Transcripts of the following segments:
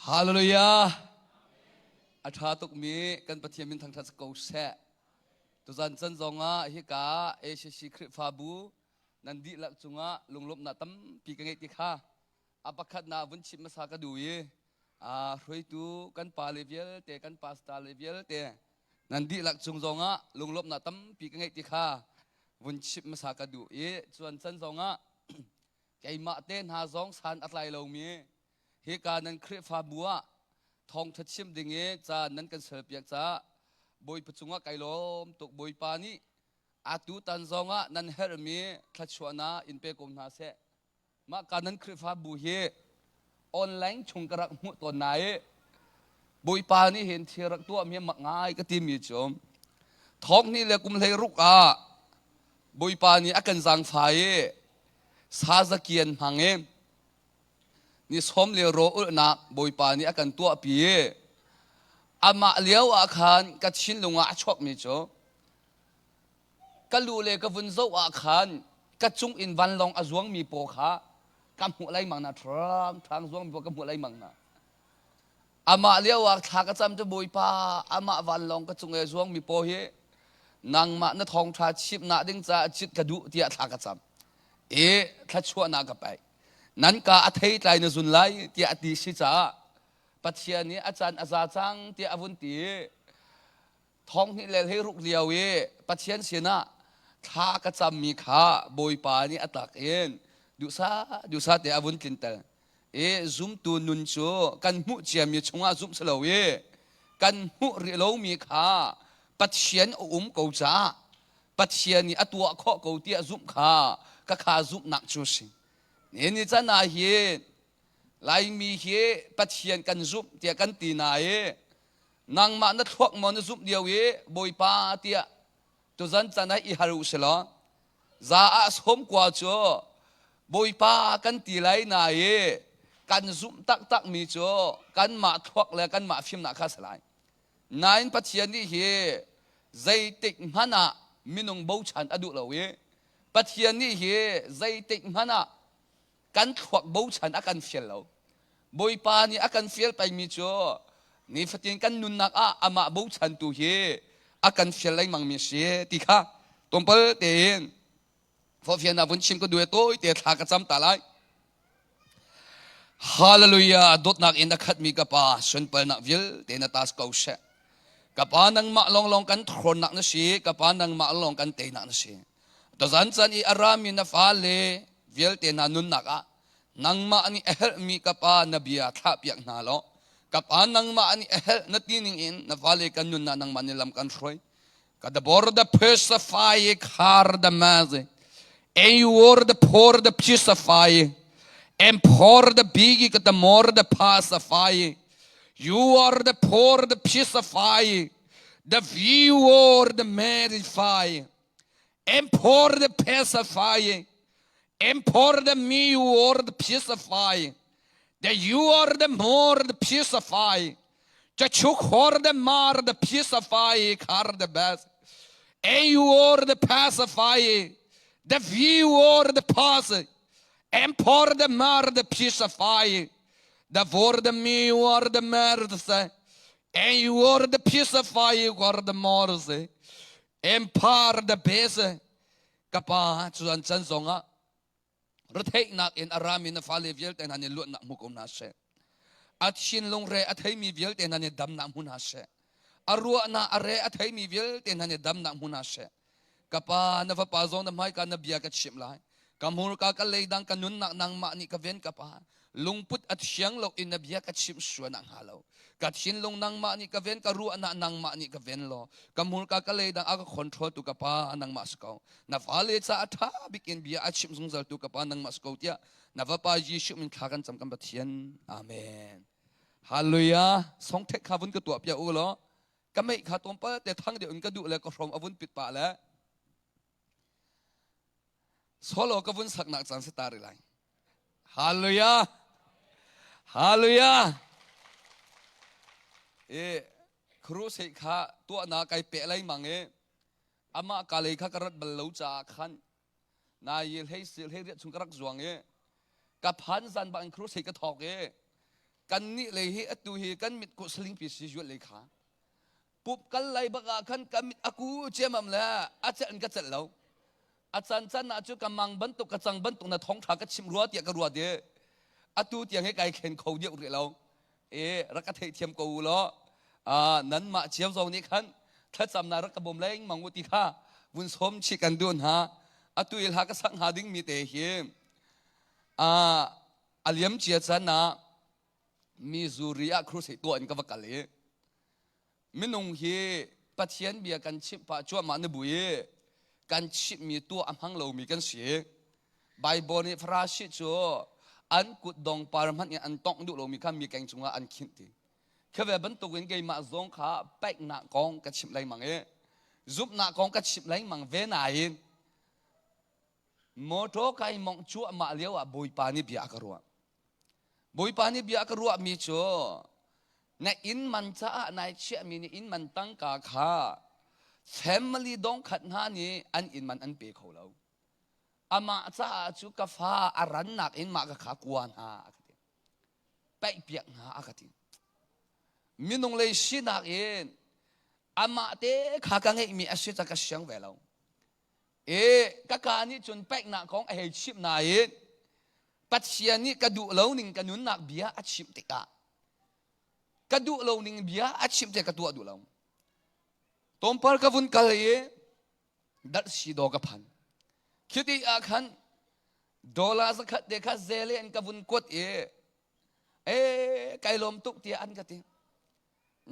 Hallelujah! A ṭha tukmi kan Pathian min thangṭhat ko seh. Tuzan can zongah hika ACC Khrihfabu nan dihlak cungah lunglawmhnak tampi ka ngeih ti kha a pakhatnak vun chim hmasa ka duh i hruaitu kan pa le vialte kan pastor le vialte nan dihlak cung zongah lunglawmhnak tampi ka ngeih ti kha vun chim hmasa ka duh i cuan can zongah keimah te hna zong san a tlai lomi hika nan Khrihfabu ah thawngṭha chim ding i ca nan kan serpiak caah Bawipa cungah kai lawm tuk. Bawipa nih atu tan zongah nan herhmi thluachuahnak in pe ko hna seh. Mah ka nan Khrihfabu hi online chung ka rak hmuh tawn na i Bawipa nih hin thil rak tuahmi mak ngai ka timi cu thawng hnih le kum 16 ah Bawipa nih a kan zaangfah i sazakian hmang i ni sawm le raw ulhnak Bawipa nih a kan tuahpi i amah lio ah khan ka thinlung ah a chuakmi cu ka lu le ka vun zoh ah khan ka cung in vanlawng a zuangmi paw kha ka hmuh lengmang na ṭhang ṭhang zuangmi paw ka hmuh lengmang na amah lio ah thla ka cam cu Bawipa amah vanlawng ka cung i zuangmi paw hi nangmah na thawngṭha chimnak ding caah cit ka duh tiah thla ka cam i thluachuahnak ka pek nan ka a thei tlai na zun lai tiah a ti si caah Pathian nih a caan a za cang tiah a vun ti thong hnih le hlei ruk lio i Pathian sinah thla ka cammi kha Bawipa nih a tak in duhsah duhsah te a vun tlinter i zumtu nun cu kan hmuh ciami chungah zumh si lo i kan hmuh rih lomi kha Pathian a um ko caah Pathian nih a tuah khawh ko tiah zumh kha ka kha zumhnak cu a si. Ni ni can ah hin Laimi hi Pathian kan zumh tiah kan ti na i nangmah na thluak maw na zumh lio i Bawipa tiah tuzan can ah i har u si law za ah sawm kua cu Bawipa kan ti lai na i kan zumh taktak mi cu kanmah thluak le kanmah fimnak kha si lai. Nain Pathian nih hi zeitik hmanh ah minung bochan a duh lo i Pathian nih hi zeitik hmanh ah kan thluak bochan a kan fial lo. Bawipa nih a kan fial pengmi cu nifatin kan nunnak ah amah bochan tu hi a kan fial lengmangmi si ti kha tlawmpal tein forhfialnak vun chim ka duh i tawi te thla ka cam ta lai. Hallelujah dawtnak in a khatmi ka pa sunpalnak vialte na tas ko seh. Ka pa nangmah lawnglawng kan thrawnnak na si, ka pa nangmah lawng kan teinak na si. Tuzan caan i a rami na fale vialte hna nunnak ah nangmah nih a herhmi ka pa na bia thlahpiak hna law ka pa nangmah nih a herh na ti ning in na fale kan nunnak nangmah nih lam kan hruai. Ka the bor the pacify khar the mazi. And you were the poor the pacify. And poor the big the more the pacify. You are the poor the pacify. The view or the marify. And poor the pacify. And poor the me you are the pacify. The you are the more the pacify. Chachuk the mar the pacify khar the best. And you are the pacify. The view or the pass. And pour the mar the pacify. The for the me you are the mercy. And you are the pacify you are the mercy. And par the best. Kapa chuan chan zongah retheihnak in a rami na fale vialte hna nih luatnak hmu ko hna seh. A thinlung re a theimi vialte hna nih damnak hmu hna seh. A ruahnak a re a theimi vialte hna nih damnak hmu hna seh. Ka pa, na fapa zong na hmaika na bia ka chimh lai. Ka hmurka ka leidang ka nunnak nangmah nih ka ven ka pa. Lungput a thiang lo in na bia ka chimh sual nak hnga lo. Ka thinlung nangmah nih ka ven, ka ruahnak nangmah nih ka ven law. Ka hmurka ka leidang a ka control tu ka pa nangmah si ko. Na fale ca a ṭha bik in bia a chimh zungzal tu ka pa nangmah si ko tiah na vapa Jesuh min thla kan cam kan Pathian. Amen. Hallelujah. Song thek kha vun ka tuah piak u law ka meih kha tlawmpal te thang deuh in ka duh le ka hrom a vun pit pah le solo ka vun saknak caan si ta rih lai. Hallelujah. Hallelujah. E crusade kha tuahnak kai pe lengmang mang i amah ka lei kha ka rat bal lo caah khan na yi hlei sil hlei riat chung ka rak zuang i ka phan zan bang crusade ka thawk i. Kan nih lei hi atu hi kan mit ku saling pi si zual lei kha. Pup kal lai bak ah khan ka mit aku ciamam le a celh in ka celh lo. A can can ah cu ka mang bantuk ka cang bantuk na thong tha ka chim rua tiah ka ruat i atu tiang hi kai khen kho deuh rih lo. E rak ka theihthiam ko u law nanmah cio zong nih khan thlacamnak rak ka bawm lengmang u ti kha vun sawm chih kan duh hna. Atu i hla ka sak hnga dingmi te hi a liam cia caan ah Missouri ah crusade tuah in ka va kal i minung hi Pathian bia kan chimh pah cuahmah na bu i kan chimhmi tuah a hmang lomi kan si. Bible nih Farasi cu an kut dong par hmanh in an tongh duh lomi kha mi keng cungah an khinh ti. Khi ve bantukin keimah zong kha paihnak kong ka chimh lengmang i zumhnak kong ka chimh lengmang ve nain motor kai mongh cuahmah lio ah Bawipa nih bia a ka ruah. Bawipa nih bia a ka ruahmi cu na inn man caah nai chiahmi nih inn man tangka kha family dongkhat hna nih an inn man an pe kho lo. Amah caah cu ka fa a rannak in mah ka kha kua hna a ka ti. Paih piak hna a ka ti. Minung lei sinak in amah te kha ka ngeihmi a si ca ka siang ve lo. E ka ka nih cun paihnak kong a hei chimh nain Pathian nih ka duh lo ning ka nunnak bia a chimh tikah ka duh lo ning bia a chimh tikah ka tuah duh lo. Tlawmpal ka vun kal i darhsi daw ka phan. Khi ah khan dollar zakhat te kha zele in ka vun kuat i e kai lawm tuk tiah an ka ti.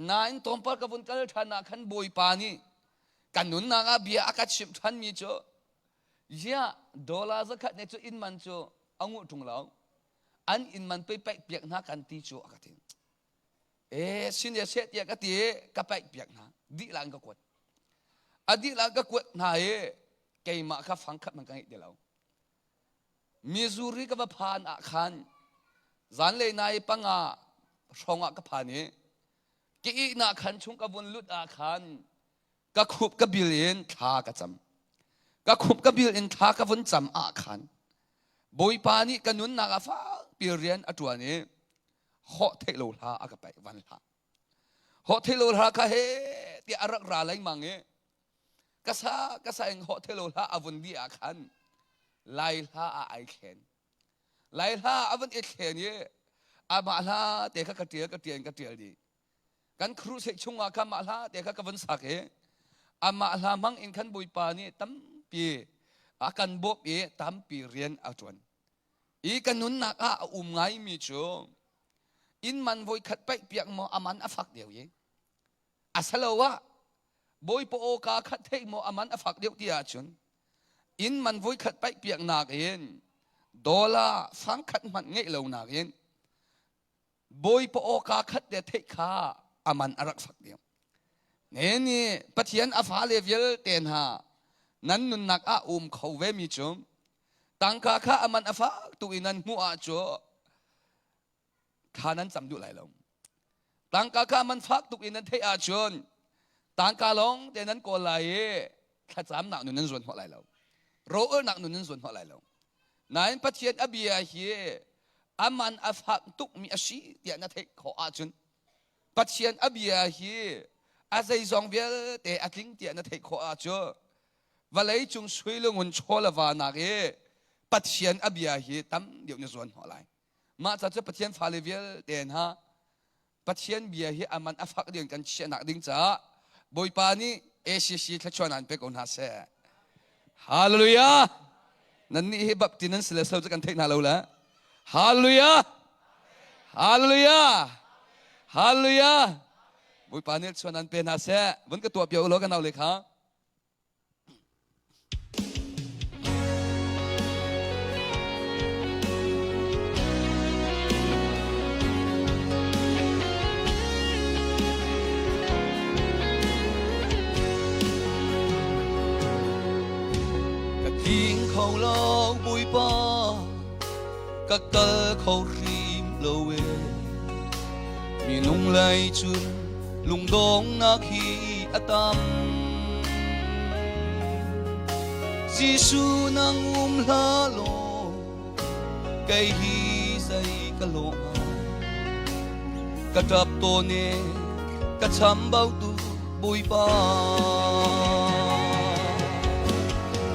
Nain tlawmpal ka vun kal ṭhan ah khan Bawipa nih ka nunnak ah bia a ka chimh ṭhanmi cu ziah dollar zakhat ne cu inn man cu a nguh ṭung lo an inn man pei paih piak hna kan ti cu a ka ti. E sin e seh tiah ka ti i ka paih piak hna dihlah in ka kuat. A dihlah ka kuat hna i keimah kha fang khat hmanh ka ngeih ti lo. Missouri ka va phan ah khan zanlei nai panga hrawng ah ka phan i ka ihnak khan chung ka vun lut ah khan ka khup ka bil in thla ka cam. Ka khup ka bil in thla ka vun cam ah khan Bawipa nih ka nunnak ah fakpi rian a ṭuan i hawh theih lo hla a ka paih van hlah. Hawh theih lo hla kha he tiah a rak ra lengmang i ka sa ka sa in hawh theih lo hla a vun dih ah khan Lai hla ah ai thlen. Lai hla a vun i thlen i amah hla te kha ka ṭial ka ṭial ka ṭial dih. Kan crusade chungah khan mah hla te kha ka vun sak i amah hla hmang in khan Bawipa nih tampi a kan bawmh i tampi rian a ṭuan. I ka nunnak ah a um ngaimi cu inn man voikhat paih piak maw a man a fak deuh i a salo ah Bawipa aw kaa khat theih maw a man a fak deuh ti ahcun inn man voikhat paih piak nakin dollar fangkhat hmanh ngeih lo nakin Bawipa aw kaa khat te theih kha a man a rak fak deuh. Ne nih Pathian a fale vialte hna nan nunnak ah um kho ve mi cu tangka kha a man a fak tuk i nan hmuh ah cu thla nan cam duh lai lo. Tangka kha a man fak tuk i nan theih ahcun tangka lawng te nan kawl lai i thlacamnak nun nan zuan hnawh lai lo. Ro-ulnak nun nan zuan hnawh lai lo. Nain Pathian a bia hi a man a fak tukmi a si tiah na theih khawh ahcun Pathian a bia hi a zeizong vialte a tling tiah na theih khawh ahcun vawlei cung sui le ngun chaw le va nak i Pathian a bia hi tam deuh na zuan hnawh lai. Mah ca cu Pathian fale vialte hna Pathian bia hi a man a fak ding kan chiahnak ding caah Bawipa nih ACC thluachuah an pe ko hna seh. Hallelujah! Nan nih hi bapti nan si le so cu kan theih hna lo le. Hallelujah! Hallelujah! Hallelujah! Bawipa nih chuan an pe hna seh. Vun ka tuah pio u law ka nau le kha. Ka tling kho lo Bawipa ka kal kho hrim lo e minung lei cun lungdongnak hi a tam Jesuh nang um hlah law kei hi zei ka lawh hnga. Ka ṭap tawn i ka chambau tu Bawipa.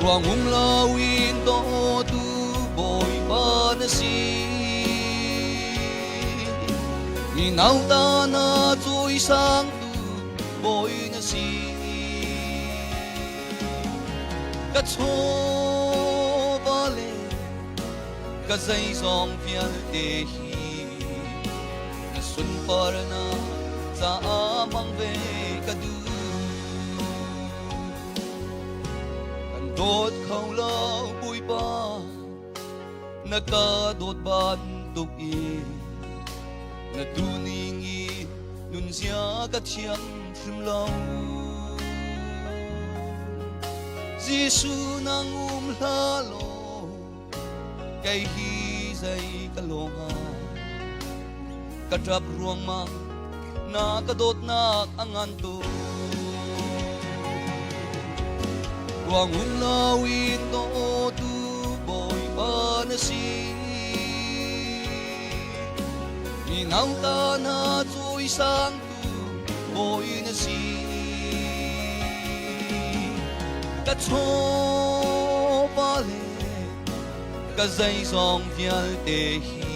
Ruang um loin dawtu Bawipa na si. Mi nauta na cawisangtu Bawi na si. Ka chawva le ka zeizong vialte hi na sunparnak caah hmang ve ka duh. Kan dawt kho lo Bawipa, na ka dawt bantuk in na duhning i nunzia ka thiam hrim lo. Jesuh nang um hlah law kei hi zei ka lawng ah ka ṭap ruangmang na ka dawtnak a ngan tuk. Ruang um loin dawtu Bawipa na si. Mi nauta na cawisangtu Bawi na si. Ka chawva le ka zeizong vialte hi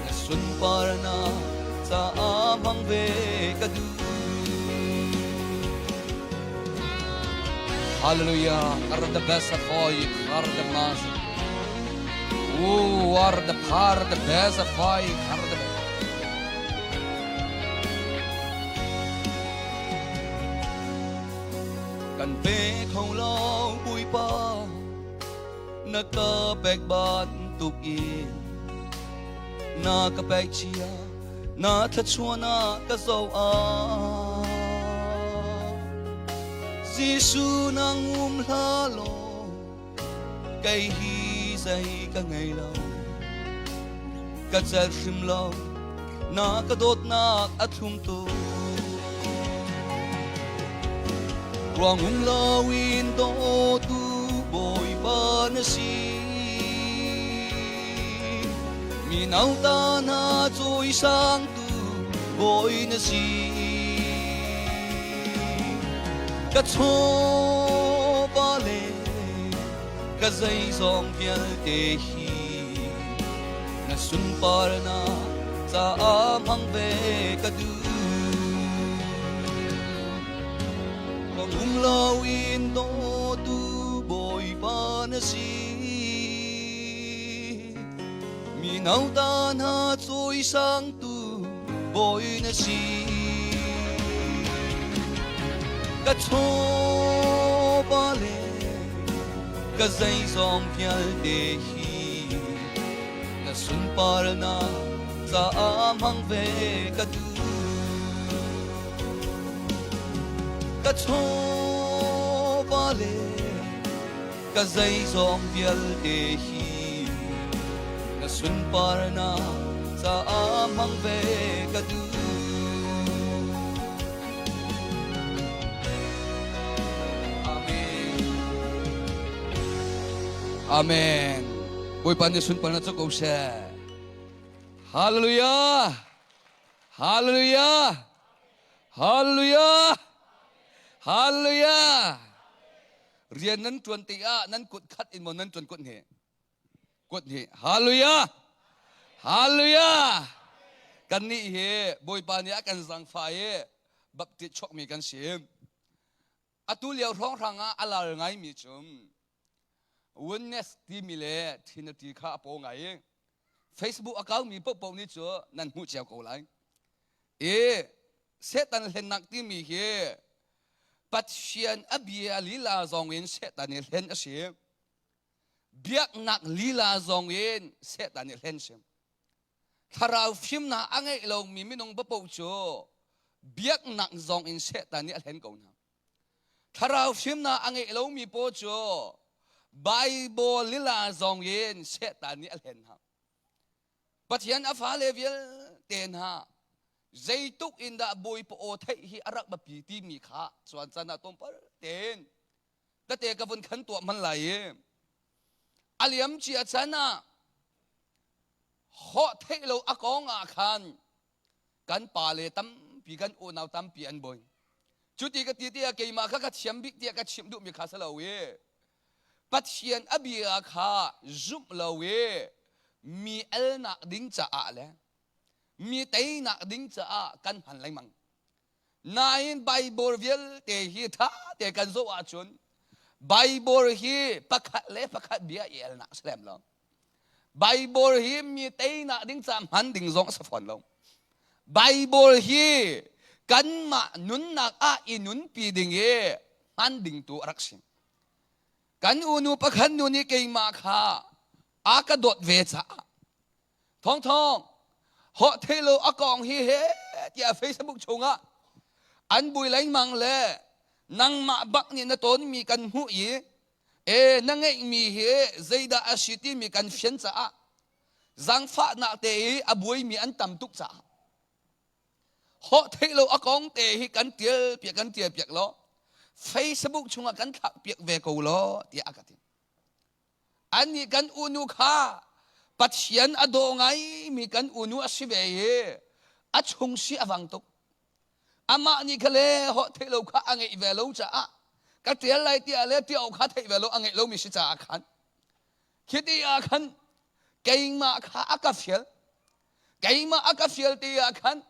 na sunparnak caah hmang ve ka duh. Hallelujah. Arda besa foi, arda mas. O arda parda besa foi, arda Kan pe kho lo Bawipa na ka pek bantuk in na ka pek chia na thluachuahnak ka zoh ah Jesuh nang um hlah law kei hi zei ka ngei lo ka celh hrim lo na ka dawtnak a thlum tuk ruang um loin dawtu Bawipa na si mi nauta hna cawisangtu Bawi na si. Ka chawva le ka zeizong vialte hi na sunparnak caah hmang ve ka duh. Ruang um loin dawtu Bawipa na si. Mi nauta hna cawisangtu Bawi na si. Ka chawva le ka zeizong vialte hi na sunparnak caah hmang ve ka duh. Ka chawva le ka zeizong vialte hi na sunparnak caah hmang ve ka duh. Amen. Amen. Bawipa nih sunparnak cu ko seh. Hallelujah. Hallelujah. Hallelujah. Hallelujah. Rian nan ṭuan tikah nan kut khat in maw nan ṭuan kut hnih? Kut hnih. Hallelujah! Hallelujah! Kannih hi Bawipa nih a kan zaangfah i baptist chuakmi kan si. Atu lio hrawnghrang ah a lar ngaimi cu oneness timi le Trinity kha a paw ngai i Facebook a kaumi paohpaoh nih cu nan hmuh cio ko lai. I Satan hlennak timi hi Pathian a bia lila zong in Satan i hlen a si. Biaknak lila zong in Satan i hlen si. Thlarau fimnak a ngeih lomi minung paoh cu biaknak zong in Satan nih a hlen ko hna. Thlarau fimnak a ngeih lomi paw cu Bible lila zong in Satan nih a hlen hna. Pathian a fale vialte hna zeituk in dah Bawipa aw theih hi a rak biapi timi kha cuan can ah tlawmpal tein tete ka vun khan tuah hman lai i a liam cia can ah hawh theih lo a kong ah khan. Kan pa le tampi kan unau tampi an buai. Cuti ka ti tiah keimah kha ka thiam bik tiah ka chimh duhmi kha si lo i Pathian a bia kha zumh lo i mi elnak ding caah le mi teinak ding caah kan hman lengmang. Nain Baibal vialte hi ṭha te kan zoh ahcun Baibal hi pakhat le pakhat bia i elnak a si lem lo. Baibal hi mi teinak ding ca hman ding zong a si fawn lo. Baibal hi kanmah nunnak ah i nunpi ding i hman ding tu a rak si. Kan unu pakhat nu nih keimah kha a ka dawt ve caah Thawngthawng hawh thei lo a kong hi he tiah Facebook chungah an bui lengmang le nangmah bak nih na tawnmi kan hmuh i e na ngeihmi hi zeidah a si timi kan fian caah zaangfahnak te i a buaimi an tam tuk caah hawh theih lo a kong te hi kan tial piak kan tial piak lo Facebook chungah kan thlak piak ve ko law tiah a ka ti. Annih kan unu kha Pathian a daw ngaimi kan unu a si ve i a chung si a vang tuk. Amah nih kha le hawh theih lo kha a ngeih ve lo caah ka ṭial lai tiah le ṭiao kha theih ve lo a ngeih lomi si caah khan khi ti ah khan keimah kha a ka fial. Keimah a ka fial ti ah khan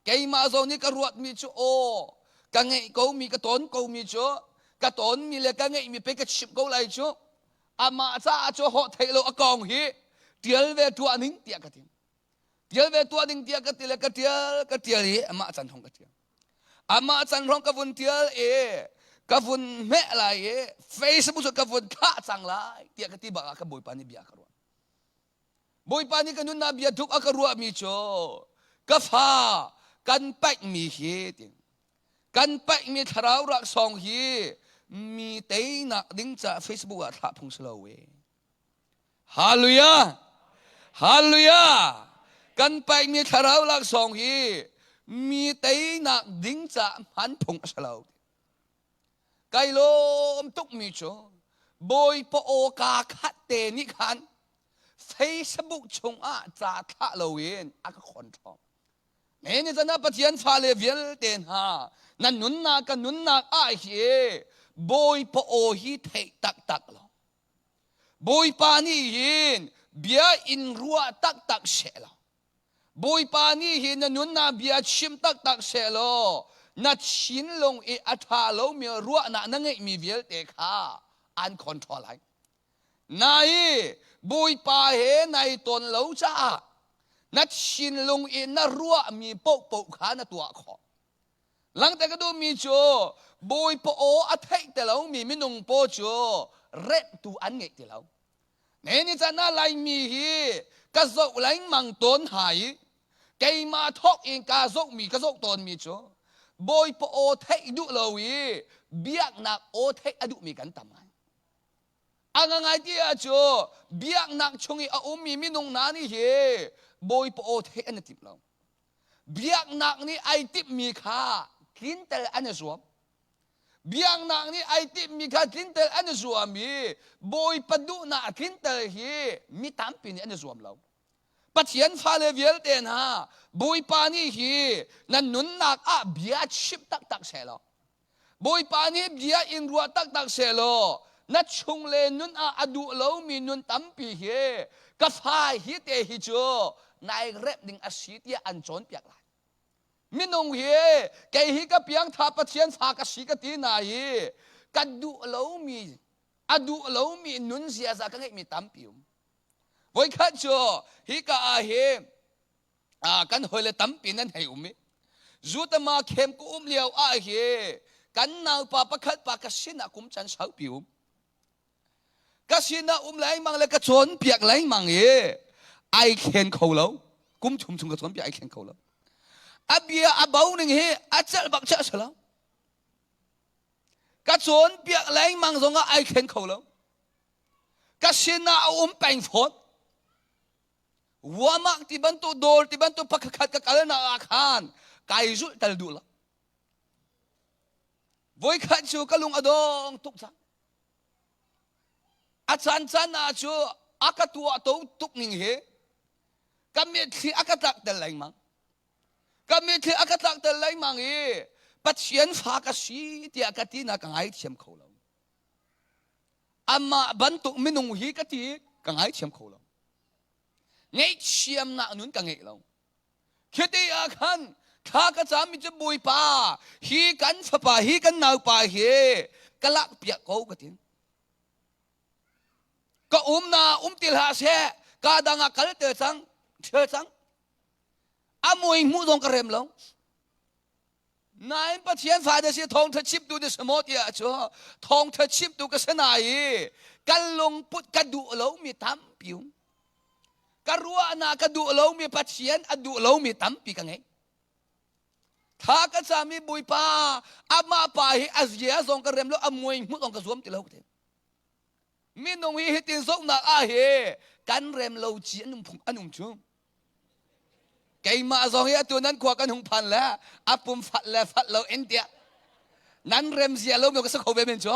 keimah zong nih ka ruatmi cu aw ka ngeih komi ka tawn komi cu ka tawnmi le ka ngeihmi pe ka chimh ko lai cu amah caah cu hawh theih lo a kong hi tial ve tuah ning tiah ka ti tial ve tuah ding tiah ka ti le ka tial ka tial i amah can hong ka tial amah can hong ka vun tial i ka vun hmeh lai i Facebook cu ka vun thlah cang lai tiah ka ti bak ah ka bawipa nih bia ka ruah Bawipa nih ka nunnak bia tuk a ka ruahmi cu ka fa kan paihmi hi ti kan paihmi thlarau raksawng hi mi teinak ding caah Facebook ah thlah phung si lo we. Hallelujah! Hallelujah! Kan paihmi thlarau laksawng hi mi teinak ding caah hman phung a si lo. Kai lawm tukmi cu Bawipa aw kaa khat te nih khan Facebook chungah ca thlah loin a ka control. Me ni zan ah Pathian fale vialte hna na nunnak ka nunnak ah hi Bawipa aw hi theih taktak lo. Bawipa nih hin bia in ruah taktak she lo. Bawipa nih hin na nunnak bia chim taktak sehlaw na thinlung i a ṭha lomi ruahnak na ngeihmi vialte kha an control lai. Nai Bawipa he nai ton lo caah na thinlung i na ruahmi paohpaoh kha na tuah khawh. Langhter ka duhmi cu Bawipa aw a theih ti lomi minung paw cu remhtu an ngeih ti lo. Ne ni can ah Laimi hi ka zoh lengmang tawn hna i keimah thawk in ka zohmi ka zoh tawnmi cu Bawipa aw theih duh lo i biaknak aw theih a duhmi kan tam ngai. A ngai ti ah cu biaknak chung i a ummi minung hna nih hi Bawipa aw theih an i timh lo. Biaknak nih ai timhmi kha tlinter an i zuam. Biaknak nih ai timhmi kha tlinter an i zuam i Bawipa duhnak a tlinter hi mi tampi nih an i zuam lo. Pathian fale vialte hna Bawipa nih hi nan nunnak ah bia chimh taktak seh law Bawipa nih bia in ruah taktak seh law na chung le nun ah a duh lomi nun tampi hi ka fa hi te hi cu nai remh ding a si tiah an cawnpiak lai. Minung hi kei hi ka piangtha Pathian fa ka si ka ti na hi ka duh lomi a duh lomi nun ziaza ka ngeihmi tampi um. Voikhat cu hika ah hi kan hawile tampi nan hei um i Zutama khem ku um lio ah hi kan naupa pakhat pa ka sinah kum can saupi um. Ka sinah um lengmang le ka cawnpiak lengmang i ai thlen kho lo. Kum thum chung ka cawnpiak ai thlen kho lo. A bia a bo ning hi a celh bak chiah si lo. Ka cawnpiak lengmang zongah ai thlen kho lo. Ka sinah a um peng fawn. Wamak ti bantuk dawr ti bantuk pakhat ka kalnak ah khan kai zulh tal duh lo. Voikhat cu ka lung a dong tuk cang. A caan caan ah cu a ka tuah to tuk ning hi ka mitthli a ka tlak tel lengmang. Ka mitthli a ka tlakter lengmang i Pathian fa ka si tiah ka ti na ka ngaithiam kho lo. Amah bantuk minung hi ka ti ka ngaithiam kho lo. Ngaihchiamnak nun ka ngeih lo. Khiti ah khan thla ka cam mi cu Bawipa hi kan fapa hi kan naupa hi ka lak piak ko ka ti. Ka um na um ti hlah seh ka dang ah kal te cang ṭhial cang a mui hmuh zong ka rem lo nain Pathian fa na si thawngṭha chimtu na si maw tiah cu thawngṭha chimtu ka si na i kan lungput ka duh lomi tampi um ka ruahnak ka duh lomi Pathian a duh lomi tampi ka ngei tha ka cami Bawipa amah pa hi a zia zong ka rem lo a muai hmuh zong ka zuam ti lo te minung hi hitin zohnak ah hi kan rem lo ci an um phung an um cu Keimah zong hi atu nan khua kan hung phan le a pum fat le fat lo in tiah nan rem zia lo mi ka sa kho ve men cu.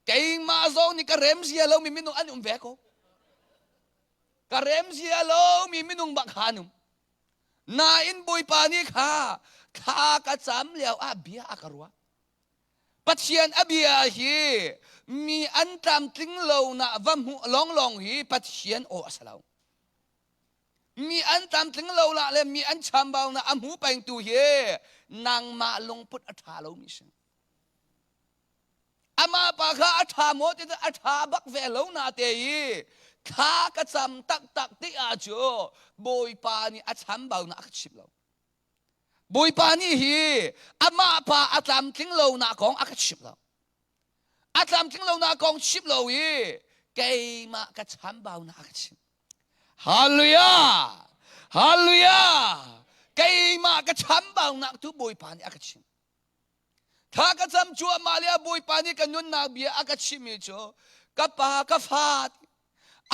Keimah zong nih ka rem zia lo mi minung an um ve ko. Ka rem zia lo mi minung bak kha an um. Nain Bawipa nih kha thla ka cam lio ah bia a ka ruah. Pathian a bia hi mi an tlamtling lo na va hmuh lawnglawng hi Pathian aw a si lo. Mi an tlamtling lo la le mi an chambau na a hmu pengtu hi nangmah lungput a ṭha lomi si. Amah pa kha a ṭha maw ti a ṭha bak ve lo na te i thla ka cam taktak ti ah cu Bawipa nih a chambau na a ka chim lo. Bawipa nih hi amah pa a tlamtling lonak kong a ka chimh lo. A tlamtling lonak kong chimh lo i keimah ka chambaunak a ka chimh. Hallelujah! Hallelujah! Keimah ka chambaunak tu Bawipa nih a ka chimh. Thla ka cam cuahmah le Bawipa nih ka nunnak bia a ka chimhmi cu ka pa ka fa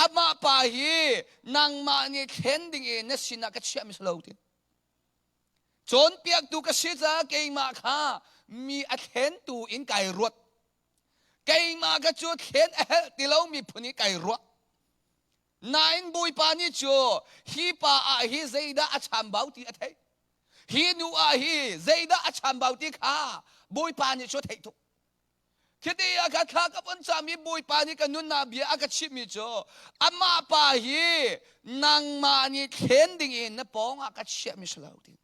amah pa hi nangmah nih thlen ding in na sinah ka chiahmi si lo ti. Cawnpiaktu ka si caah keimah kha mi a thlentu in kai ruat. Keimah ka cu thlen a helh ti lomi phun i kai ruah. Nain Bawipa nih cu hi pa ah hi zeidah a chambau ti a theih. Hi nu ah hi zeidah a chambau ti kha Bawipa nih cu a theih tuk. Khiti ah ka thla ka von cami Bawipa nih ka nunnak bia a ka chimhmi cu amah pa hi nangmah nih thlen ding in na pawng ah ka chiahmi si lo ti.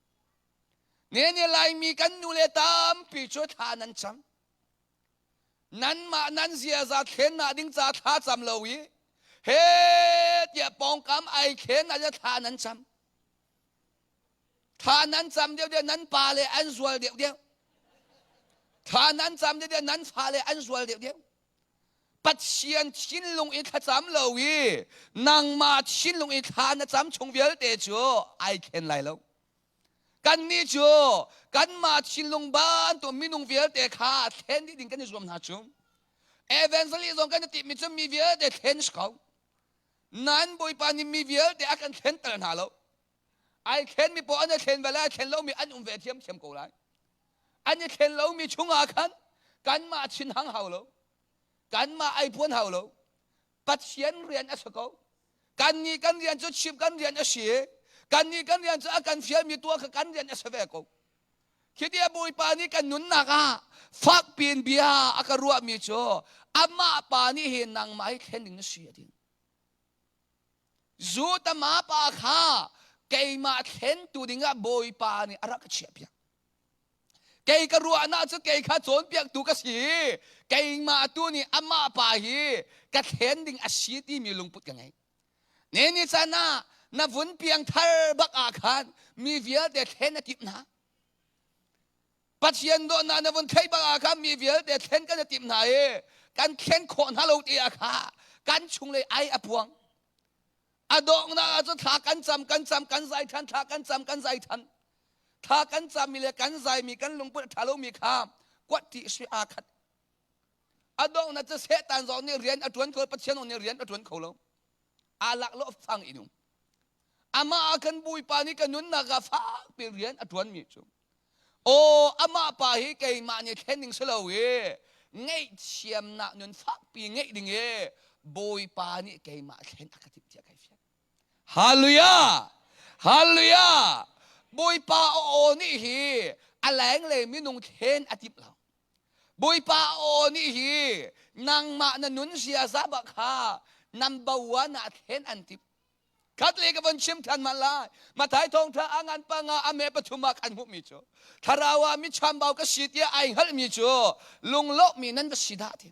Ne ne Laimi kan nu le tampi cu thla nan cam. Nanmah nan ziaza thlennak ding ca thla cam lo i he tiah pawngkam ai thlen ah thla nan cam. Thla nan cam deuh deuh nan pa le an zual deuh deuh. Thla nan cam deuh deuh nan fale an zual deuh deuh. Pathian thinlung i thlacam lo i nangmah thinlung i thla na cam chung vialte cu ai thlen lai lo. Kannih cu kanmah thinlung bantuk minung vialte kha thlen dih ding kan i zuam hna cu. Evangelist zong kan i timhmi cu mi vialte thlen si ko. Nain Bawipa nih mi vialte a kan thlenter hna lo. Ai thlenmi paoh an i thlen ve lai, ai thlen lomi an um ve thiamthiam ko lai. An i thlen lomi chungah khan kanmah thinhang hau lo. Kanmah ai puan hau lo. Pathian rian a si ko. Kannih kan rian cu chim kan rian a si. Kannih kan rian cu a kan fialmi tuah kha kan rian a si ve ko. Khi tiah Bawipa nih kan nunnak ah fakpi in bia a ka ruahmi cu amah pa nih hin nangmah hi thlen ding na si a ti. Zutama pa kha keimah thlentu dingah Bawipa nih a rak ka chiahpiak. Kei ka ruahnak cu kei kha cawnpiaktu ka si. Keimah tu nih amah pa hi ka thlen ding a si timi lungput ka ngei. Ne ni caan ah na vun piang thar bak ah khan mi vialte thlen a timh hna. Pathian dawtnak na vun theih bak ah khan mi vialte thlen kan i timh hna i kan thlen khawh hna lo ti ah kha kan chunglei ai a puang. A donghnak ah cun thla kan cam kan cam kan zai than thla kan cam kan zai than. Thla kan cammi le kan zaimi kan lungput a ṭha lomi kha kuat ti sui aa khat. A donghnak cu Satan zong nih rian a ṭuan kho Pathian zong nih rian a ṭuan kho lo. Aa laklawh fang in um. Amah ah kan Bawipa nih ka nunnak ah fakpi rian a ṭuanmi cu aw amah pa hi keimah nih thlen ding si lo i ngaihthiamnak nun fakpi ngeih ding i Bawipa nih keimah thlen a ka timh tiah kai fiang. Hallelujah! Hallelujah! Bawipa aw nih hi a lenglei minung thlen a timh lo. Bawipa aw nih hi nangmah na nun ziaza bak kha number one ah thlen an timh. Khat le ka von chim than ma lai. Mathai thawngtha a ngan panga a me pathum ah kan hmuhmi cu thlarau ah mi chambau ka si tiah ai hngalhmi cu lunglawmhmi nan va si dah ti.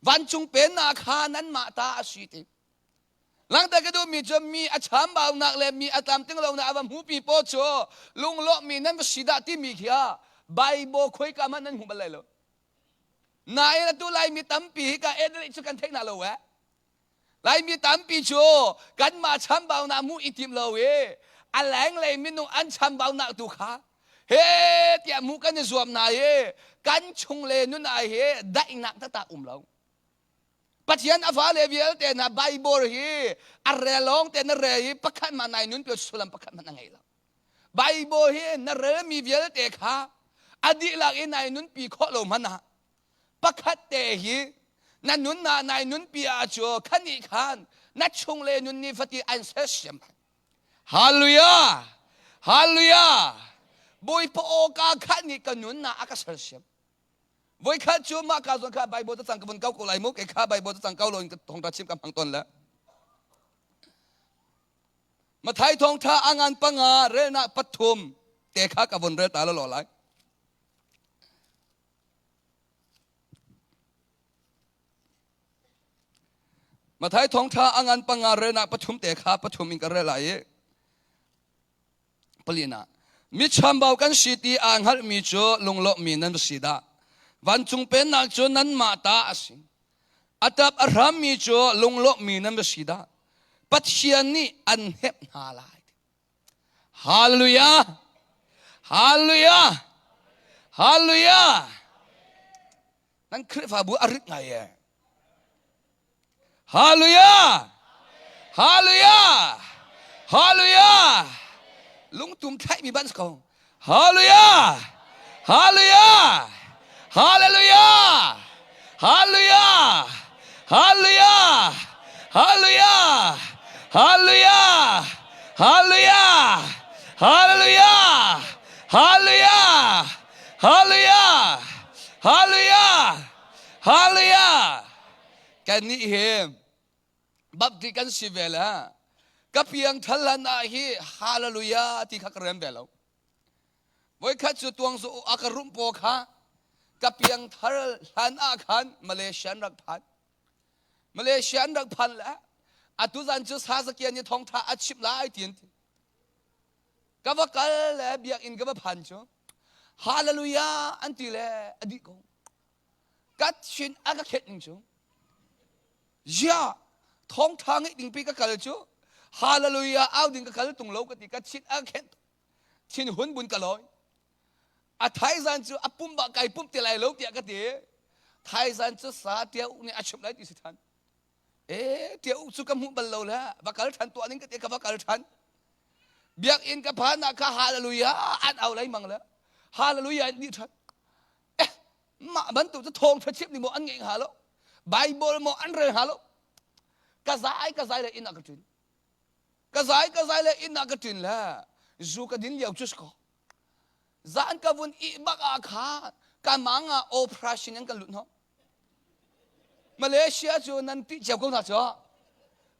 Vancung pennak kha nanmah ta a si ti. Langhter ka duhmi cu mi a chambaunak le mi a tlamtling lonak a va hmupi paw cu lunglawmhmi nan va si dah timi khi ah Bible khoika hmanh nan hmu bal lai lo. Nain atu Laimi tampi hi ka edit cu kan theih hna lo eh. Laimi tampi cu kanmah chambaunak hmuh i tim lo i a lenglei minung an chambaunak tu kha he tiah hmuh kan i zuam hna i kan chung le nun ah hi daihnak taktak um lo. Pathian a fale vialte hna Bible hi a rel lawng te na rel i pakhat mah nai nun pio sullam pakhat hmanh a ngei lo. Bible hi na relmi vialte kha a dihlak in nai nunpi khawh lo hmanh ah pakhat te hi na nun na nai nunpi ah cu khani khan na chung le nun ni fati an sersiam Hallelujah! Hallelujah! Bawipa awka khan nih ka nun na a ka sersiam. Voikhat cu mah ka zawn kha Bible cacang ka vun kau ko lai mu kei kha Bible cacang kau lo in thawngtha chim ka hmang tawn le Mathai thawngtha a ngan panga relnak pathum te kha ka vun rel ta lo lai. Mathai thawngtha a ngan panga relnak pathum te kha pathum in ka rel lai i Palina mi chambau kan si ti aa hngalhmi cu lunglawmhmi nan va si dah. Vancung pennak cu nanmah ta a si. A tap a hrammi cu lunglawmhmi nan va si dah. Pathian nih an hnemh hna lai. Hallelujah! Hallelujah! Hallelujah! Nan Khrihfabu a rit ngai ee. Hallelujah! Hallelujah! Hallelujah! Lungtum thlaihmi ban si ko. Hallelujah! Hallelujah! Hallelujah! Hallelujah! Hallelujah! Hallelujah! Hallelujah! Hallelujah! Hallelujah! Hallelujah! Hallelujah! Hallelujah! Hallelujah! Kannih hi bapti kan si ve le ka piang thal hlan ah hi hallelujah ti kha ka rem ve lo. Voikhat cu tuang zu a ka rumh paw kha ka piang thar hlan ah khan Malaysia an rak phan. Malaysia an rak phan le atu zan cu Sazakian nih thawngtha a chimh lai ti an ti. Ka va kal le biakinn ka va phan cu hallelujah an ti le a dih ko. Ka thin a ka khet ning cu ziah thawngtha ngeih ding pi ka kal cu hallelujah au ding ka kal tung lo ka ti ka thin a khet thin hun bun ka lawi a thaizan cu a pum ba kai pum te lai lo tiah ka ti thaizan cu sa tia u nih a chimh lai ti si than e tia u cu ka hmuh bal lo le va kal than tuah ning ka ti ka va kal than biakinn ka phan ah kha hallelujah an au lai mang le hallelujah an ni than eh mah bantuk cu thawngtha chimh ni maw an ngeih hnga lo bible maw an rel hnga lo ka zai ka zai le inn ah ka ṭin ka zai ka zai le inn ah ka ṭin le zu ka din lio cu ko zan ka vun ih bak ah khan ka mang ah operation an kan lut hnawh Malaysia cu nan tih cio ko hna cu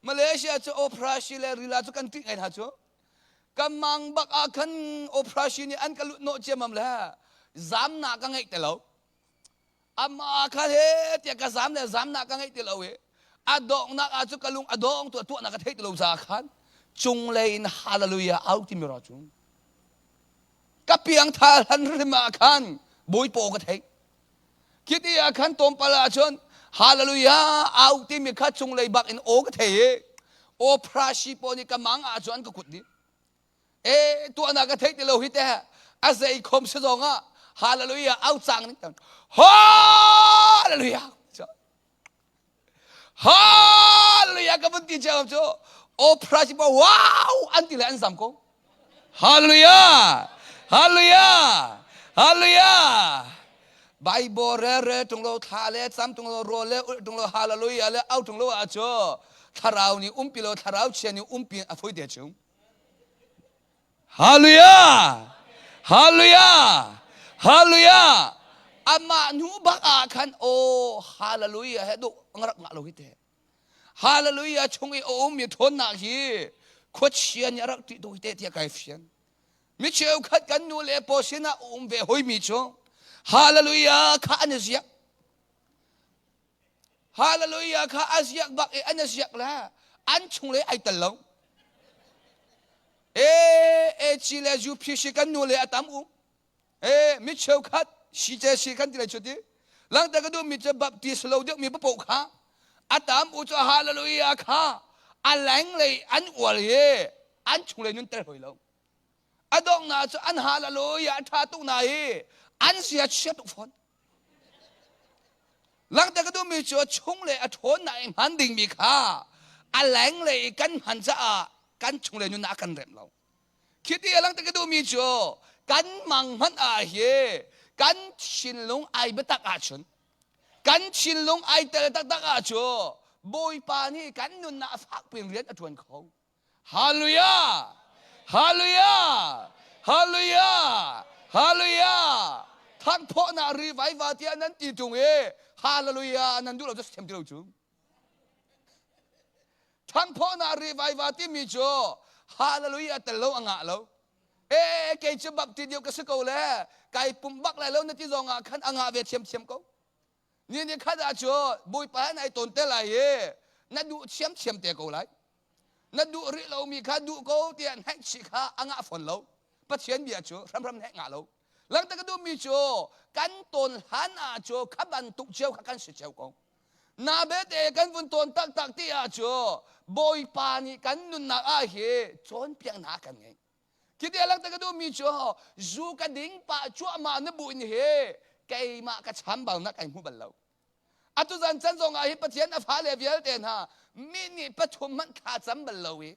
Malaysia cu operation le rila cu kan tih ngai hna cu Ka mang bak ah khan operation nih an ka lut hnawh ciammam le zamnak ka ngeih ti lo. Amah kha he tiah ka zam le zamnak ka ngeih ti lo i a donghnak ah cu ka lung a dong tu tuahnak ka theih ti lo caah khan cunglei in hallelujah au timi ra cu ka piangtha hlan hrim ah khan bawipa aw ka theih Khiti ah khan tlawmpal ah cun hallelujah au timi kha cunglei bak in aw ka thei i aw phrashi pawl nih ka mang ah cun an ka kut dih. E tuahnak ka theih ti lo hi te a zei khom si zong ah hallelujah au cang ning hallelujah Hallelujah ka vun ti cio cu opera si wow an ti le an zam ko. Hallelujah! Hallelujah! Hallelujah! Bible re re tung lo thla le cam tung lo ro le ul tung lo hallelujah le au tung lo ah cu thlarau nih umpi lo thlarau chia nih umpi a foi te chung. Hallelujah! Hallelujah! Hallelujah! Amah hnu bak ah khan aw hallelujah he duh rak ngah lo hi te. Hallelujah chung i a ummi ṭhawnnak hi khuachia nih a rak ṭih doi te tiah kai fian. Mi cheukhat kan nu le paw sinah a um ve hoimi cu hallelujah kha an i ziak. Hallelujah kha a ziak bak i an i ziak le an chung le ai tel lo. E AC le UPC kan nu le a tam um. E mi cheukhat CJC kan ti lai chu ti. Langta ka duh mi cu Baptist lo deuh mi papoh kha a tam u cu hallelujah kha a leng lei an ual hi an chung lei nun tel hoi lo. A donghnak cu an hallelujah a ṭha tuk na hi an sia chia tuk fawn. Langhter ka duhmi cu a chung le a ṭhawnnak i hman dingmi kha a lenglei i kan hman caah kan chunglei nunnak a kan remh lo. Khi ti a langhter ka duhmi cu kan mang hmanh ah hi kan thinlung ai biatak ahcun kan thinlung ai tel taktak ahcun Bawipa nih kan nunnak a fak piin rian a ṭuan kho. Hallelujah! Hallelujah! Hallelujah! Hallelujah! Thangphawhnak revival tiah nan ti ṭung i Hallelujah nan duh lo cu thiam ti lo cu. Thangphawhnak revival timi cu Hallelujah tel lo a ngah lo. E kei cu baptist deuh ka si ko le kai pumh bak lai lo na ti zong ah khan a ngah ve thiamthiam ko. Ni ni khat ah cu Bawipa he nai tawn te lai i na duh thiamthiam te ko lai. Na duh rih lomi kha duh ko tiah hnaihchih kha a ngah fawn lo. Pathian bia cu hramhram hnaih ngah lo. Langta ka duhmi cu kan tawn hlan ah cu kha bantuk cio kha kan si cio ko. Na bete kan vun tawn taktak ti ah cu Bawipa nih kan nunnak ah hi cawnpiaknak kan ngei. Khi ti langta ka duhmi cu zu ka ding pah cuahmah na bu in hi keimah ka chambaunak kai hmu bal lo. Atu zan can zong ah hi Pathian a fale vialte hna mi nih pathum hmanh thla cam bal lo i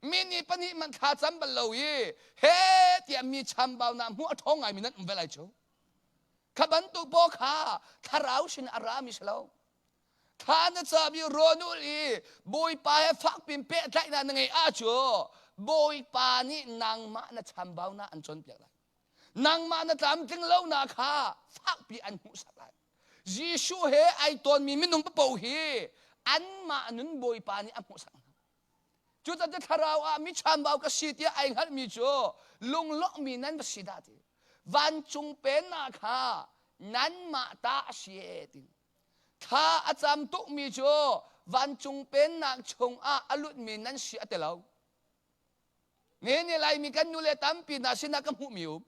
mi nih pahnih hmanh thla cam bal lo i he tiah mi chambaunak hmuh a ṭhawng ngaimi nan um ve lai cu. Kha bantuk paw kha thlarau sin a rami si lo. Thla na cam i rawn ul i Bawipa he fakpin pehtlaihnak na ngeih ahcun Bawipa nih nangmah na chambaunak an cawnpiak lai. Nangmah na tlamtling lonak kha fakpi an hmuhsak lai. Jesuh he ai tawnmi minung paoh hi anmah nun Bawipa nih a hmuhsak hna. Cucaah thlarau ah mi chambau ka si tiah ai hngalhmi cu lunglawmhmi nan va si dah ti. Vancung pennak kha nanmah ta a si e ti. Thla a cam tukmi cu vancung pennak chungah a lutmi nan si a ti lo. Ne ne Laimi kan nule tampi hna sinah ka hmuhmi um.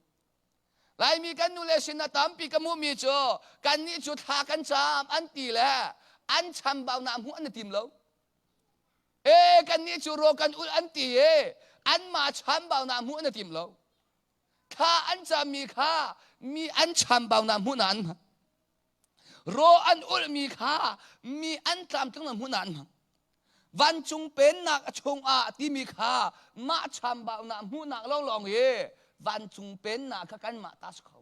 Laimi kan nule sinah tampi ka hmuhmi cu kannih cu thla kan cam an ti le an chambaunak hmuh an i tim lo. E kannih cu raw kan ulh an ti i anmah chambaunak hmuh an i tim lo. Thla an cammi kha mi an chambaunak hmuhnak an hmang. Raw an ulhmi kha mi an tlamtlingnak hmun ah an hmang. Vancung pennak a chungah timi kha mah chambaunak hmuhnak lawnglawng hi vancung pennak kha kanmah ta si kho.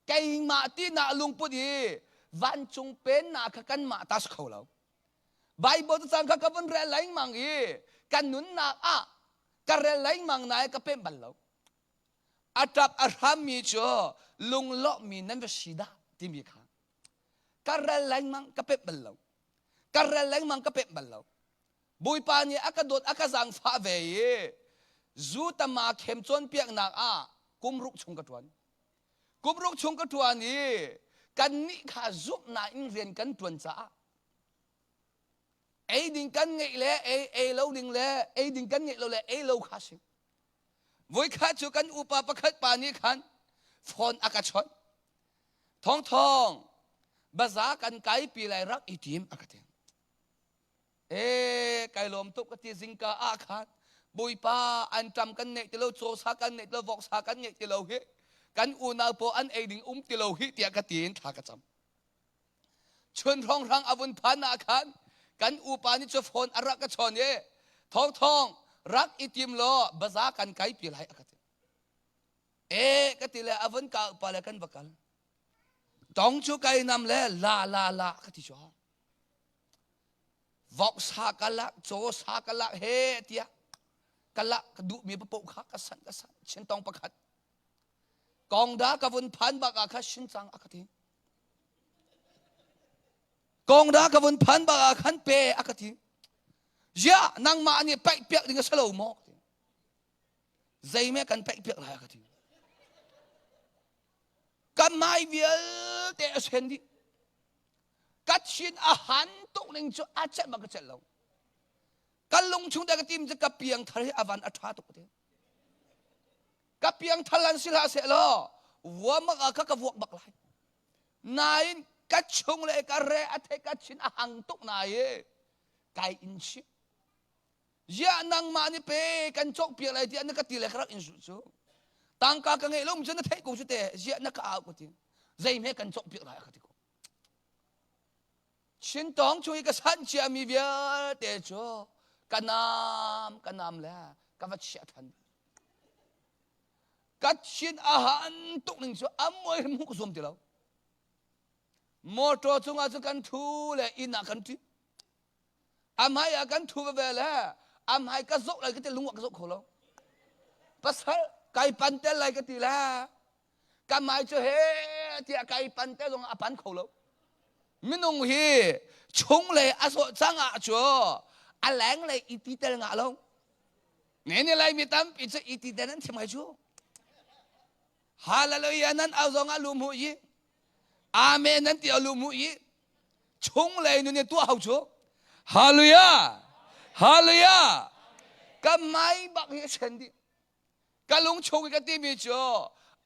Keimah tinak lungput hi vancung pennak kha kanmah ta si kho lo. Bible cacang kha ka vun rel lengmang i kan nunnak ah ka rel lengmang nain ka pemh bal lo. A ṭap a hrammi cu lunglawmhmi nan va si dah timi kha ka rel lengmang ka pemh bal lo. Ka rel lengmang ka pemh bal lo. Bawipa nih a ka dawt a ka zaangfah ve i zu tama khem cawnpiaknak ah kum ruk chung ka ṭuan. Kum ruk chung ka ṭuan i kannih kha zumhnak in rian kan ṭuan caah ei ding kan ngeih le ei ei lo ding le ei ding kan ngeih lo le ei lo kha si. Voikhat cu kan upa pakhat pa nih khan phone a ka chawnh. Thawng thawng baza kan kaipi lai rak i tim a ka ti. E kai lawm tuk ka ti zingka ah khan Bawipa an ṭam kan neih ti lo caw sa kan neih ti lo voksa kan ngeih ti lo hi kan unau pawl an ei ding um ti lo hi tiah ka ti in thla ka cam. Chun hrawnghrang a vun phan ah khan kan upa nih cu phone a rak ka chawn i thawng thawng rak i tim law baza kan kai pi lai a ka ti. E ka ti le a vun ka upa le kan va kal. Tong cu kai nam le la la la ka ti cu. Vok sa ka lak, caw sa ka lak he tiah. Ka lah ka duhmi paoh kha ka sanh ka sanh. Chintong pakhat. Kongda ka vun phan bak ah kha shincang a ka ti. Kongda ka vun phan bak ah khan pe a ka ti. Ziah nangmah nih paih piak ding a si lo maw? Zeime kan paih piak lai a ka ti. Ka mai vialte a sen dih. Ka thin a han tuk ning cu a celh bak ka celh lo. Ka lung chung te ka tim cu ka piang thar hi a van a ṭha tuk te. Ka piang thar lan si hlah seh law vuamak ah kha ka vuak bak lai. Nain ka chung le ka re a thei ka chin a hang tuk na i kai in chim. Ziah nangmah nih pe kan cawk piak lai tiah na ka ti le ka rak in zulh cu. Tangka ka ngeih lo cu na theih ko cu te ziah na ka au ka ti. Zeihme kan cawk piak lai ka ti ko. Chintawng chung i ka sanh ciami vialte cu ka nam ka nam le ka va chiah than. Ka thin a han tuk ning cu a muai hrim hmuh ka zuam ti lo. Motor cungah cu kan thu le inn ah kan ṭi. A hmai ah kan thu veve le a hmai ka zoh lai ka ti lung ah ka zoh kho lo. Pasal kai pan tel lai ka ti le ka hmai cu he tiah kai pan te zong a pan kho lo. Minung hi chunglei a zawh cang ah cu a lenglei i ti tel ngah lo. Ne ni lai mi tampi cu i ti tel nan thiam ngai cu. Hallelujah nan au zong ah lu mu i Amen nan ti a lu mu i chunglei nun i tuah hau cu. Hallelujah! Hallelujah! Ka mai bak hi a chen dih. Ka lung chung i ka timi cu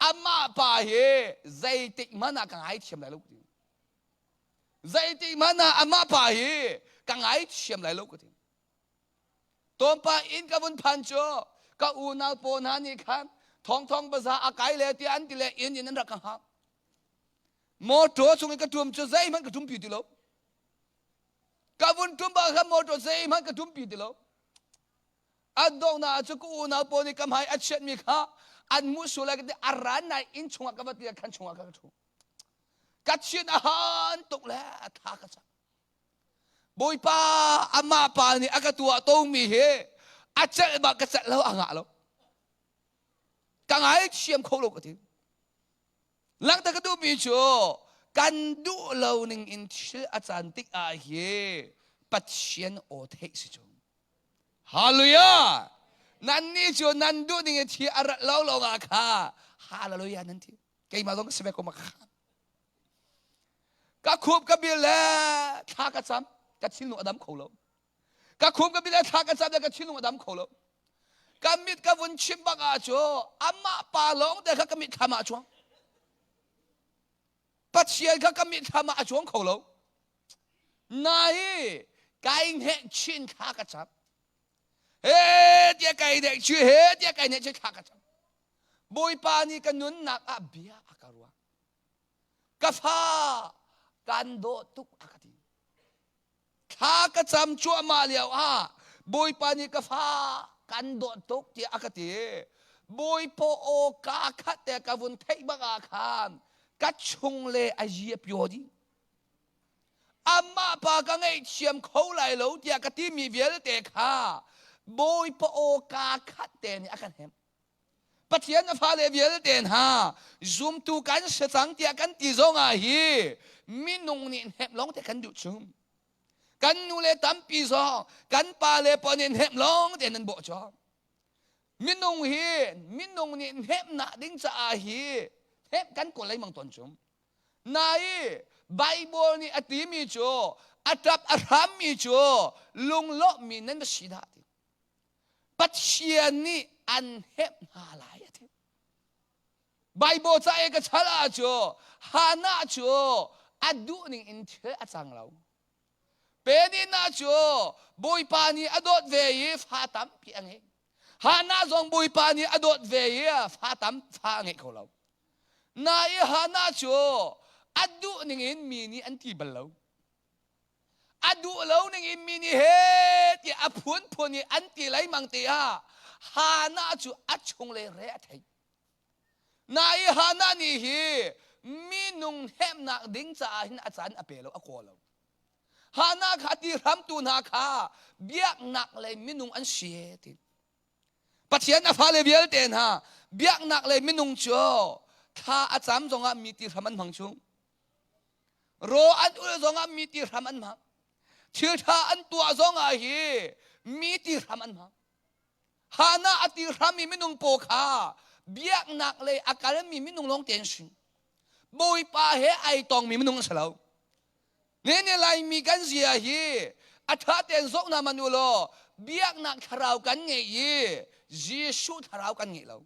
amah pa hi zeitik hmanh ah ka ngaithiam lai lo ka ti. Zeitik hmanh ah amah pa hi ka ngaithiam lai lo ka ti. Tawmpa inn ka vun phan cu ka unau pawl hna nih khan thongthong baza a kai le tiah an ti le inn in an rak ka hngak. Motor chung i ka tum cu zeihmanh ka tumpi ti lo. Ka vun tum bak khan motor zeihmanh ka tumpi ti lo. An donghnak ah cu ka unau pawl nih ka hmai a chiatmi kha an hmuh sual lai ka ti a ran nai inn chungah ka va ti khan chungah ka ka ṭhu. Ka chin a han tuk le a tha ka cam. Bawipa amah pa nih a ka tuah tomi hi a celh bak ka celh lo a ngah lo. Ka ngaithiam kho lo ka ti. Langhter ka duhmi cu kan duh lo ning in thil a caan tik ah hi Pathian aw theih si cu. Hallelujah! Nannih cu nan duh ning in thi a rat lo lawngah kha hallelujah nan ti. Keimah zong ka si ve ko ma kha. Ka khup ka bil le thla ka cam ka thinlung a dam kho lo. Ka khup ka bil le thla ka cam le ka thinlung a dam kho lo. Ka mit ka vun chim bak ah cu amah pa lawng te kha ka mit thlam ah a chuang. Pathian kha ka mit thlam ah a chuang kho lo. Nai kai hne chin thla ka cam. He tiah kai nek chu he tiah kai nek chu thla ka cam. Bawipa nih ka nunnak ah bia a ka ruah. Ka fa kan dawh tuk a ka ti. Thla ka cam cuahmah lio ah Bawipa nih ka fa kan dawt tuk tiah a ka ti. Bawipa aw ka khat te ka vun theih bak ah khan ka chung le a yi a pio dih. Amah pa ka ngaihthiam kho lai lo tiah ka timi vialte kha Bawipa aw ka khat te nih a ka hnemh. Pathian a fale vialte hna zumtu kan si cang tiah kan ti zong ah hi minung nih hnemh lawng te kan duh chung. Kan nu le tampi zong kan pa le pa nih hnemh lawng te nan bawh cawk. Minung hi minung nih hnemhnak ding caah hi hnemh kan kawl lengmang tawn chung. Nai Bible nih a timi cu a ṭap a hrammi cu lunglawmhmi nan va si dah ti. Pathian nih an hnemh hna lai a ti. Bible ca i ka chal ah cu Hannah cu a duh ning in thil a cang lo. Penina cu Bawipa nih a dawt ve i fa tampi a ngei. Hannah zong Bawipa nih a dawt ve i fa tam fa a ngei kho lo. Na i Hannah cu a duh ning in mi nih an ti bal lo. A duh lo ning in mi nih he tiah a phunphun i an ti lengmang te ah Hannah cu a chunglei re a thei. Nai Hannah nih hi minung hnemhnak ding caah hin a caan a pe lo, a kawl lo. Hannah kha ti hramtu hna kha biaknak lei minung an si ti. Pathian a fale vialte hna biaknak le minung cu thla a cam zongah mi ti hram an hmang chung. Ro an ul zongah mi ti hram an hmang. Thil ṭha an tuah zongah hi mi ti hram an hmang. Hana a ti hram i minung paw kha biaknak lei a kalmi minung lawng te an si. Bawipa he ai tongmi minung an si lo. Ne ne Laimi kan zia hi a ṭha tein zoh na man u law biaknak thlarau kan ngei i Jesuh thlarau kan ngei lo.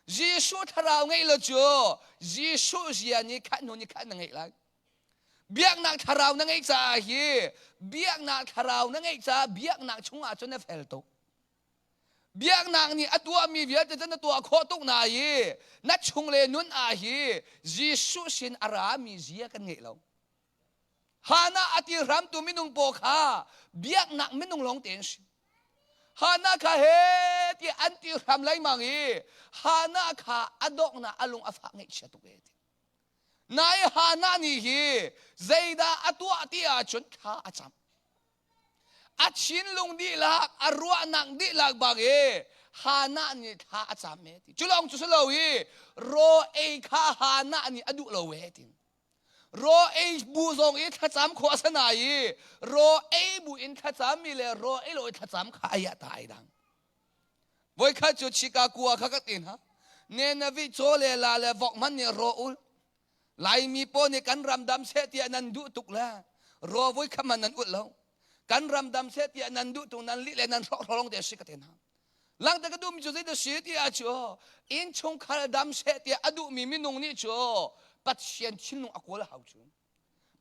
Jesuh thlarau ngeih lo cu Jesuh zia nih khat hnu ni khat na ngeih lai. Biaknak thlarau na ngeih caah hi biaknak thlarau na ngeih caah biaknak chungah cun na fel tuk. Biaknak nih a tuahmi vialte cu na tuah khawh tuk na i na chung le nun ah hi Jesuh sin a rami zia kan ngeih lo. Hana a ti hramtu minung paw kha biaknak minung lawng te an si. Hana kha he ti an ti hram lengmang i Hana kha a donghnak a lung a fah ngaihchia tuk e ti. Nai Hana nih hi zeidah a tuah ti ahcun thla a cam. A thinlung dihlak, a ruahnak dihlak bang i Hannah nih thla a cam e ti. Cu lawng cu si lo i raw ei kha Hannah nih a duh lo e ti. Raw ei bu zong i thlacam khawh a si na i raw ei bu in thlacam mi le raw ei lo i thlacam kha ai ah ta ai dang. Voikhat cu Chicago ah kha ka ti hna. Nenavi chaw le la le vok hmanh nih raw ul. Laimi pawl nih kan ram dam seh tiah nan duh tuk le raw voi khat hmanh nan ulh lo. Kan ram dam seh tiah nan duh tuk nan lih le nan hrawk hrawng te si ka te hna. Langte ka duhmi cu zeidah si ti ah cu innchungkhar dam seh tiah a duhmi minung nih cu Pathian thinlung a kawl hau cu.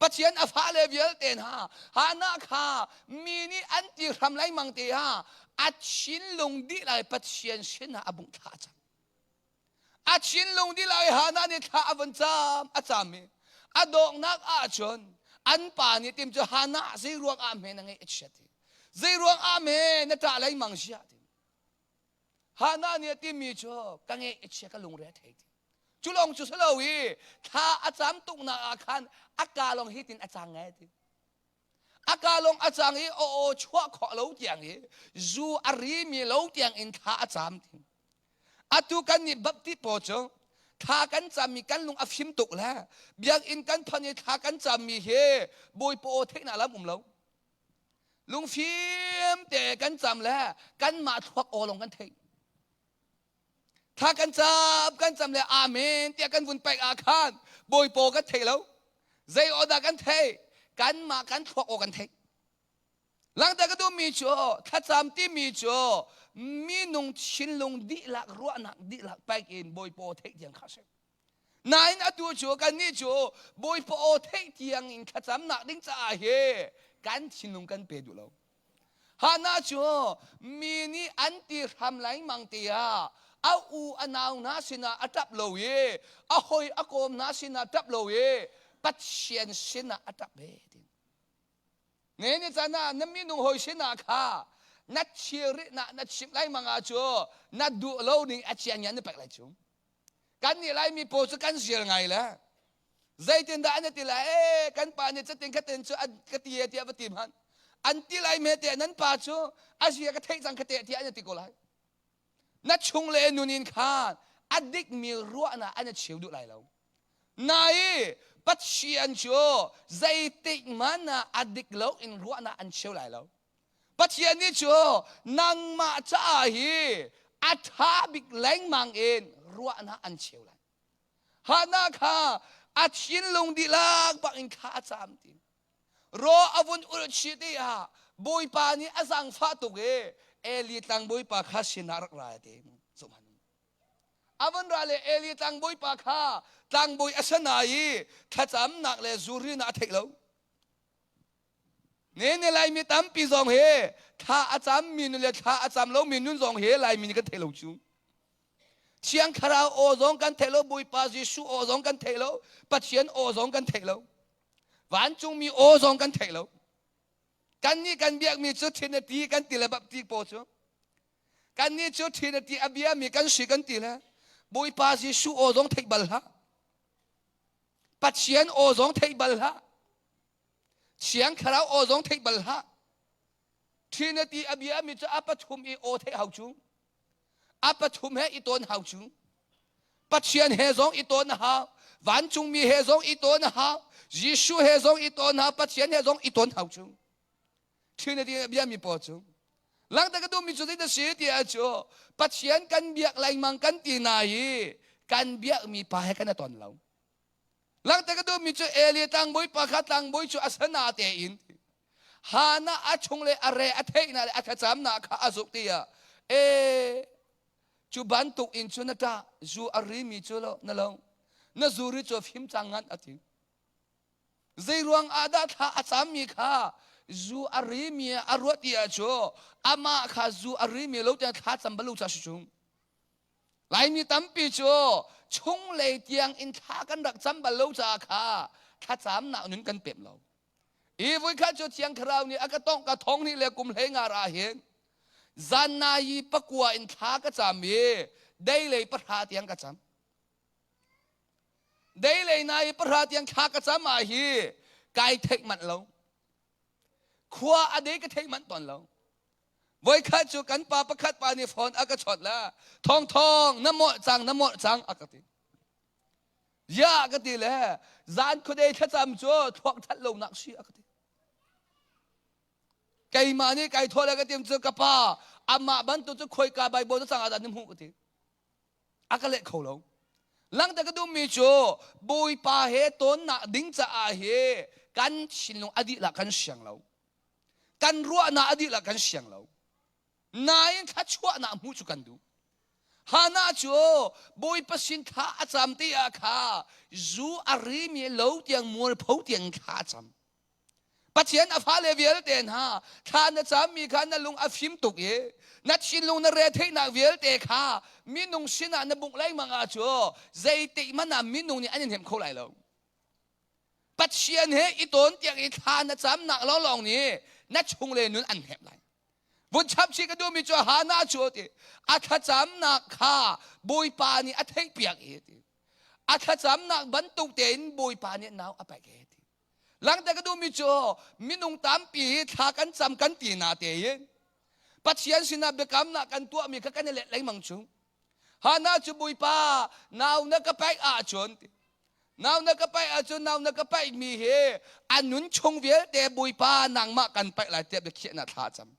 Pathian a fale vialte hna Hannah kha mi nih an ti hram lengmang te ah a thinlung dih lai Pathian sinah a bungh thla cang. A thinlung dih lai Hannah nih thla a vun cam a cam i a donghnak ahcun an pa nih tim cu Hannah zei ruang ah hme na ngeih a chiat hi zei ruang ah hme na ṭah lengmang siah ti Hannah nih a timi cu ka ngeih a chia ka lungre a thei ti cu lawng cu si lo i thla a cam tuknak ah khan a ka lawng hi tin a cang ngai ti a ka lawng a cang i aw aw chuah khawh lo tiang i zu a rimi lo tiang in thla a cam ti atu kan nih baptist pawl cu thla kan cammi kan lung a fim tuk le biakinn kan phanh i thla kan cammi hi bawipa aw theihnak lam um lo lungfim te kan cam le kanmah thluak aw lawng kan theih Thla kan cam kan cam le amen tiah kan vun paih ah khan bawipaw kan thei lo. Zei aw dah kan thei? Kanmah kan thluak aw kan thei. Langter ka duhmi cu thlacam timi cu minung thinlung dihlak ruahnak dihlak paik in bawipaw theih tiang kha si. Nain atu cu kannih cu bawipa aw theih tiang in thlacamnak ding caah hi kan thinlung kan pe duh lo. Hannah cu mi nih an ti hram lengmang tiah a u a nau hna sinah a ṭap lo i a hawi a kawm hna sinah ṭap lo i Pathian sinah a ṭap ve ti. Ne ni caan ah na minung hawi sinah kha na thilri na na chimh lengmang ah cu na duh lo ning a cian ngian na pek lai cu. Kan nih Laimi pawl cu kan zial ngai le zeitindah an ti lai ee kan pa nih catin khatin cu an ka ti e tiah va ti hmanh an ti lai me te nan pa cu a zia ka theih cang ka te tiah an ti ko lai na chung le nun in khan a dikmi ruahnak an i cheu duh lai lo nai Pathian cu zeitik hmanh ah a dik lo in ruahnak an cheu lai lo Pathian nih cu nangmah caah hi a ṭha bik lengmang in ruahnak an cheu lai. Hannah kha a thinlung dihlak bak in thla a cam ti. Raw a vun ulh chih ti ah Bawipa nih a zaangfah tuk i Eli tlang Bawipa kha sinah rak ra ti. A vun ra le Eli tlang Bawipa kha tlangbawi a sana i thlacamnak le zurinak a theih lo. Ne ne Laimi tampi zong hi thla a cammi nun le thla a cam lomi nun zong hi Laimi nih kan theih lo cu. Thiang Thlarau aw zong kan theih lo, Bawipa Jesuh aw zong kan theih lo, Pathian aw zong kan theih lo, vancungmi aw zong kan theih lo. Kannih kan biakmi cu Trinity kan ti le Baptist pawl cu. Kannih cu Trinity a biami kan si kan ti le Bawipa Jesuh aw zong theih bal hlah. Pathian aw zong theih bal hlah. Thiang Thlarau aw zong theih bal hlah. Trinity a bia mi cu a pathum i aw theih hau cu. A pathum he i tawn hau cu. Pathian he zong i tawn hau. Vancungmi he zong i tawn hau. Jesuh he zong i tawn hau. Pathian he zong i tawn hau cu. Trinity bia mi pawl cu. Langta ka duhmi cu zeidah si ti ah cu Pathian kan biak lengmang kan ti na i kan biakmi pa he kan i ton lo. Langta ka duhmi cu Eli tlangbawi pa kha tlangbawi cu a sana tein Hana a chung le a re a theihnak le a thlacamnak kha a zuk tiah e cu bantuk in cu na ṭah zu a rimi cu lo na lo na zu ri cu fim cang ngan a ti zei ruang ah dah thla a cammi kha zu a rimi a ruat ti ah cu amah kha zu a rimi lo tiah thla cam balu cha si chung Laimi tampi cu chunglei tiang in thla kan rak cam bal lo caah kha thlacamnak nun kan pem lo. I voikhat cu Thiang Thlarau nih a ka tongh ka thong hnih le kum hlei nga ra hin zan na yi pakua in thla ka cam i deilei pahra tiang ka cam. Deilei na i pahra tiang thla ka cam ah hi kai theih manh lo. Khua a dei ka theih manh tawn lo. Voikhat cu kan pa pakhat pa nih phone a ka chawt le thong thong na mawh cang na mawh cang a ka ti. Ya ka ti le zan khuadei thlacam cu thluak that lonak si a ka ti. Keimah nih kai thawh le ka tim cu ka pa amah bantuk cu khoika Bible cu cang ah dah na hmuh ka ti. A ka leh kho lo. Langta ka duhmi cu Bawipa he tawnnak ding caah hi kan thinlung a dihlak kan siang lo. Kan ruahnak a dihlak kan siang lo. Nain thluachuahnak hmuh cu kan duh. Hannah cu Bawipa sin thla a cam ti ah kha zu a rimi lo tiang mualpho tiang thla a cam. Pathian a fale vialte hna thla na cammi kha na lung a fim tuk i na thinlung na retheihnak vialte kha minung sinah na bungh lengmang ah cu zeitik hmanh ah minung nih an in hnem kho lai lo. Pathian he i tawn tiang i thla na camnak lawnglawng nih na chungle nun an hnemh lai. Vun chap chih ka duhmi cu Hannah cu ti a thlacamnak kha Bawipa nih a theihpiak i ti a thlacamnak bantuk tein Bawipa nih nau a pek i ti Langter ka duhmi cu minung tampi hi thla kan cam kan ti na tein Pathian sinah biakamnak kan tuahmi kha kan i let lengmang cu. Hannah cu Bawipa nau na ka paih ahcun nau na ka paih ahcun nau na ka paihmi hi a nun chung vialte Bawipa nangmah kan paih lai tiah biakhiahnak thla cam.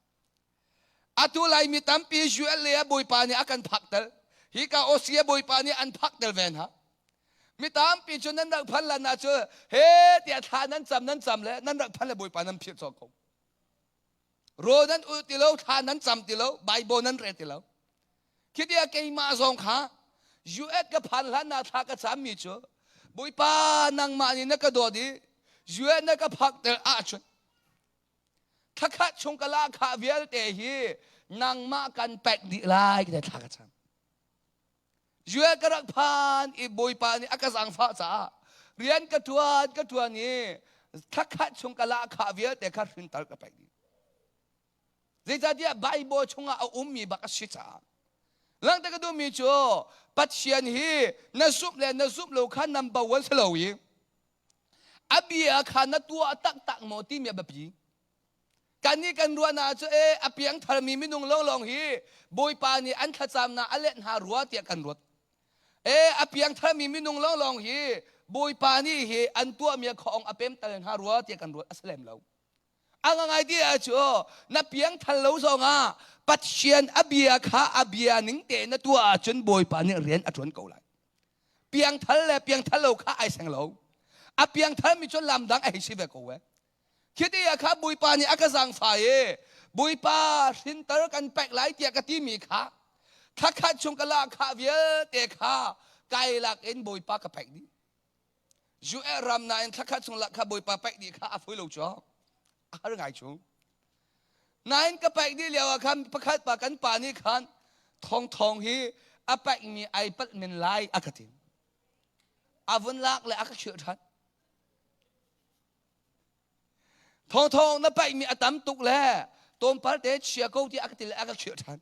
Atu Laimi tampi ULA ah Bawipa nih a kan phak tel. Hika Australia Bawipa nih an phak tel ve hna. Mi tampi cu nan rak phan lan ah cu he tiah thla nan cam nan cam le nan rak phan le Bawipa nan philh cawk ko. Rawl nan ul ti lo, thla nan cam ti lo, Bible nan rel ti lo. Khi tiah keimah zong kha US ka phan hlan ah thla ka cammi cu Bawipa nangmah nih na ka dawt i US na ka phak tel ahcun Thlakhat chung ka lahkhah vialte hi nangmah kan pek dih lai ti thla ka cam. Juel ka rak phan i Bawipa nih a ka zaangfah caah rian ka ṭuan ka ṭuan i thlakhat chung ka lahkhah vialte kha hrintal ka pek dih. Zeicahtiah Bible chungah a ummi bak a si caah. Langhter ka duhmi cu Pathian hi na zumh le na zumh lo kha number one si lo i a bia kha na tuah taktak maw timi a biapi. Kannih kan ruahnak cu e a piangtharmi minung lawnglawng hi Bawipa nih an thlacamnak a let hna rua tiah kan ruat. E a piangtharmi minung lawnglawng hi Bawipa nih hi an tuahmi a khaong a pemter hna rua tiah kan ruat a si lem lo. A ngai ti ah cu na piangthar lo zongah Pathian a bia kha a bia ning tein na tuah ahcun Bawipa nih rian a ṭuan ko lai. Piangthar le piangthar lo kha ai seng lo. A piangthar mi cu lam dang a hei si ve ko e. Khi ti ah kha Bawipa nih a ka zaangfah i Bawipa hrinter kan pek lai tiah ka timi kha thlakhat chung ka lahkhah vialte kha kai lak in Bawipa ka pek dih. US ram nain thlakhat chung lahkhah Bawipa pek dih kha a fawi lo cu. A har ngai cu. Nain ka paih dih lio ah khan pakhat pa kan pa nih khan thong thong hi a paihmi ai palh men lai a ka ti. A vun lak le a ka khirh ṭhan. Thong thong na paihmi a tam tuk le tlawmpal te chia ko ti a ka ti le a ka khirh ṭhan.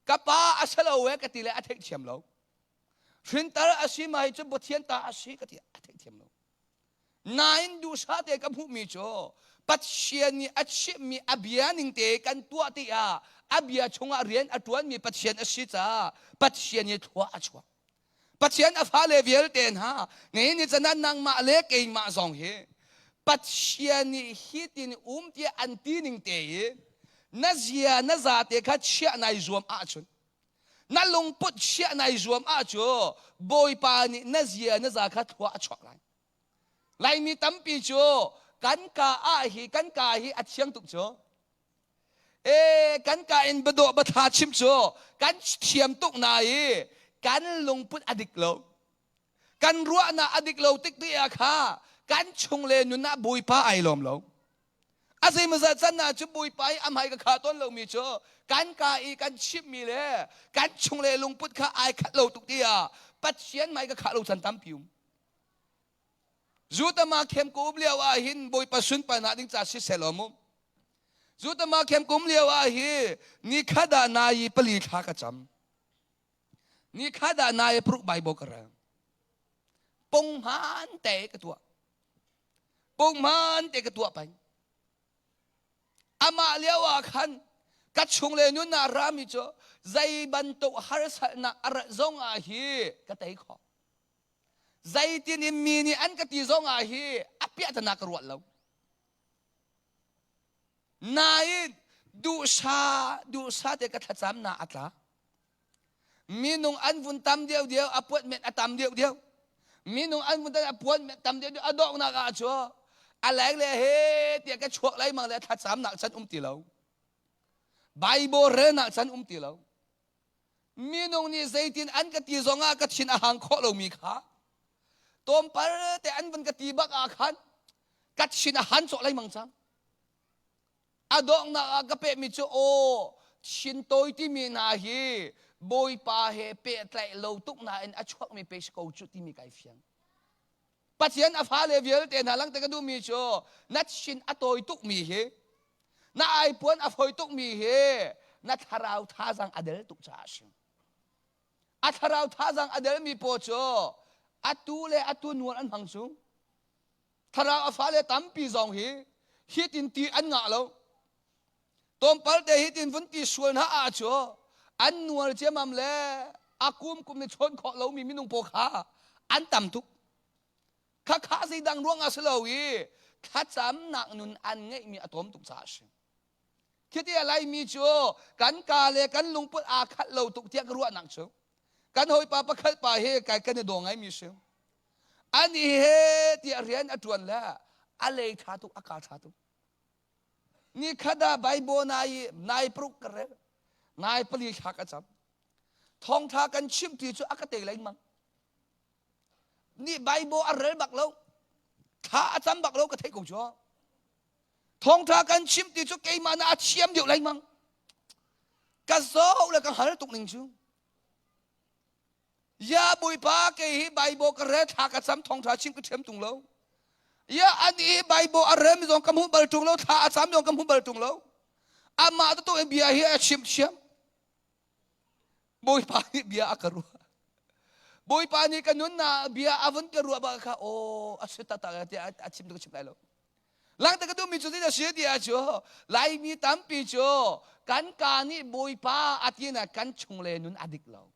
Ka pa a si lo e ka ti le a theihthiam lo. Hrintar a si ma hi cu Pathian ta a si ka ti a theihthiam lo. Nain duhsah te ka hmuhmi cu. Pathian nih a chimhmi a bia ning te kan tuah tikah a bia chungah rian a ṭuanmi Pathian a si caah Pathian i thlua a chuak. Pathian a fale vialte hna nihin ni can ah nangmah le keimah zong hi Pathian nih hitin um tiah an ti ning te i na zia na zate kha chiah nai zuam ahcun na lungput chiah nai zuam ahcun Bawipa nih na zia na za kha thlua a chuak lai. Laimi tampi cu kan ka ah hi kan ka hi a thiang tuk cu. E kan ka in badawh bathla chim cu kan thiam tuk na i kan lungput a dik lo. Kan ruahnak a dik lo tik ti ah kha kan chung le nun ah Bawipa ai lawm lo. A zeimawzat can ah cu Bawipa i a hmai ka kha tawn lomi cu kan ka i kan chimmi le kan chung le lungput kha ai khat lo tuk ti ah Pathian hmai ka khah lo can tampi um. Zutama khem ka um lio ah hin Bawipa sunparnak ding ca si selaw mu. Zutama khem ka um lio ah hi ni khat ah nai pali thla ka cam. Ni khat ah nai pruk Bible ka rel. Pung hmaan te ka tuah. Pung hmaan te ka tuah peng. Amah lio ah khan ka chung le nun ah rami cu zei bantuk harsatnak a rat zong ah hi ka tei khawh. Zeitin in mi nih an ka ti zong ah hi a piahtana ka ruat lo. Nain duhsa duhsa te ka thlacam na a tla. Minung an vun tam deuh deuh a puat met a tam deuh deuh. Minung an vun tam a puan met tam deuh deuh a donghnak ah cu a leng le he tiah ka chuak lai mang le thlacam nak chan um ti lo. Bible relnak chan um ti lo. Minung nih zeitin an ka ti zongah ka thin a hang khawh lomi kha tlawmpal te an vun ka ti bak ah khan ka thin a han cawh lengmang cang. A donghnak ah ka pehmi cu aw thin tawi timi hna hi Bawipa he pehtlaih lo tuk nain a chuakmi pe si ko cu timi kai fiang. Pathian a fale vialte hna langte ka duhmi cu na thin a tawi tukmi hi na aipuan a fawi tukmi hi na thlarau thazang a del tuk caah a si. A thlarau thazang a delmi paw cu atu le atu nual an hmang cu. Thlarau a fale tampi zong hi hitin ti an ngah lo. Tlawmpal te hitin vun ti sual hna ah cu an nual ciamam le a kum kum nih chawn khawh lomi minung paw kha an tam tuk. Khakha zeidang ruang ah si lo i thlacamnak nun an ngeihmi a tlawm tuk caah a si. Khiti a Laimi cu kan ka le kan lungput aa khat lo tuk tiah ka ruahnak cu. Kan hawipa pakhat pa hi kai kan i daw ngaimi si. Ani he tiah rian a ṭuan le a lei ṭha tuk a ka ṭha tuk. Ni khat ah Bible nai nai paruk ka rel. Nai pali thla ka cam. Thawngtha kan chimh ti cu a ka te lengmang. Ni Bible a rel bak lo. Thla a cam bak lo ka theih ko cu. Thawngtha kan chimh ti cu keimah na a thiam deuh lengmang. Ka zoh le ka hal tuk ning cu. Ya Bawipa kei hi Bible ka rel thla ka cam thawngtha chim ka thiam tung lo. Ya an i Bible a rel mi zong ka hmuh bal tung lo thla a cam zong ka hmuh bal tung lo. Amah tu tu bia hi a chim thiam. Bawipa nih bia a ka ruah. Bawipa nih ka nunnak bia a vun ka ruah bak kha aw a si taktak tiah a chim tu ka chim lai lo. Langta ka duhmi cu zeidah si ti ah cu Laimi tampi cu kan ka nih Bawipa a ti na kan chung le nun a dik lo.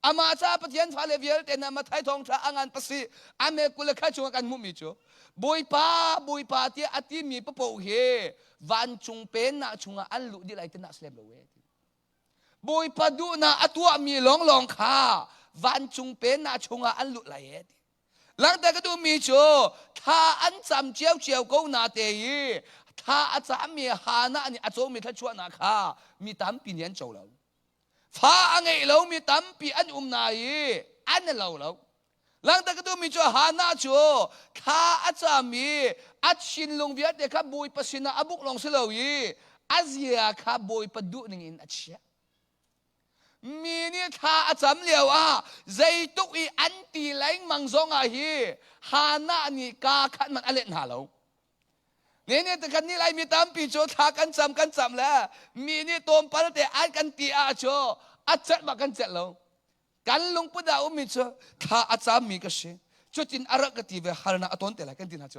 Amah caah Pathian fale vialte hna Mathai thawngṭha a ngan pasi a me kul le khat chungah kan hmuhmi cu Bawipa Bawipa tiah a timi papoh hi vancung pennak chungah an luh dih lai tinak si lem lo e. Bawipa duhnak a tuahmi lawnglawng kha vancung pennak chungah an luh lai e. Langhter ka duhmi cu thla an cam ciocio ko na te i thla a cammi Hannah nih a comi thluachuahnak kha mi tampi nih an co lo. Fa a ngeih lomi tampi an um na i an i lo lo. Langhter ka duhmi cu Hannah cu thla a cam i a thinlung vialte kha Bawipa sinah a buk lawng si lo i a zia kha Bawipa duh ning in a chiah. Mi nih thla a cam lio ah zeituk i an ti lengmang zong ah hi Hannah nih kaa khat man a let hna lo. Ne ne te kan nih Laimi tampi cu thla kan cam kan cam le mi nih tawmpal te an kan ti ah cu a celh bak kan celh lo. Kan lungput ah ummi cu thla a cammi ka si. Cutin a rak ka ti ve harnak a tawn te lai kan ti hna cu.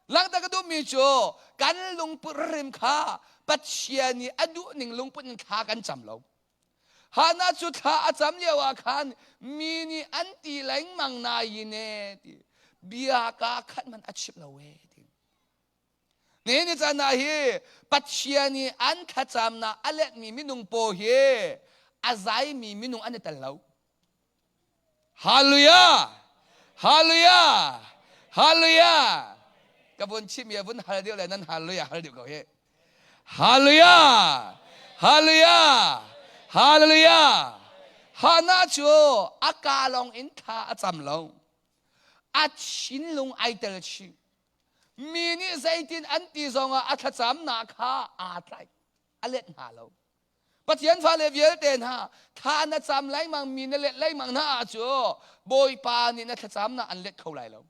Langhter ka duhmi cu kan lungput rim kha Pathian nih a duh ning lungput in thla kan cam lo. Hannah cu thla a cam lio ah khan mi nih an ti lengmang nain e ti bia ka khat man a chim lo e ti. Nihin ni caan ah hi Pathian nih an thlacamnak a letmi minung paw hi a zaimi minung an i tel lo. Hallelujah! Hallelujah! Hallelujah! Ka vun chim i vun hal deuh le nan hallelujah hal deuh ko hi. Hallelujah! Hallelujah! Hallelujah! Hannah cu a ka lawng in thla a cam lo. A thinlung ai tel chih. Mi nih zeitin an ti zongah a thlacamnak kha aa tlaih, a let hna lo. Pathian fale vialte hna, thla na cam lengmang mi na let lengmang hna ah cu Bawipa nih na thlacamnak an let kho lai lo.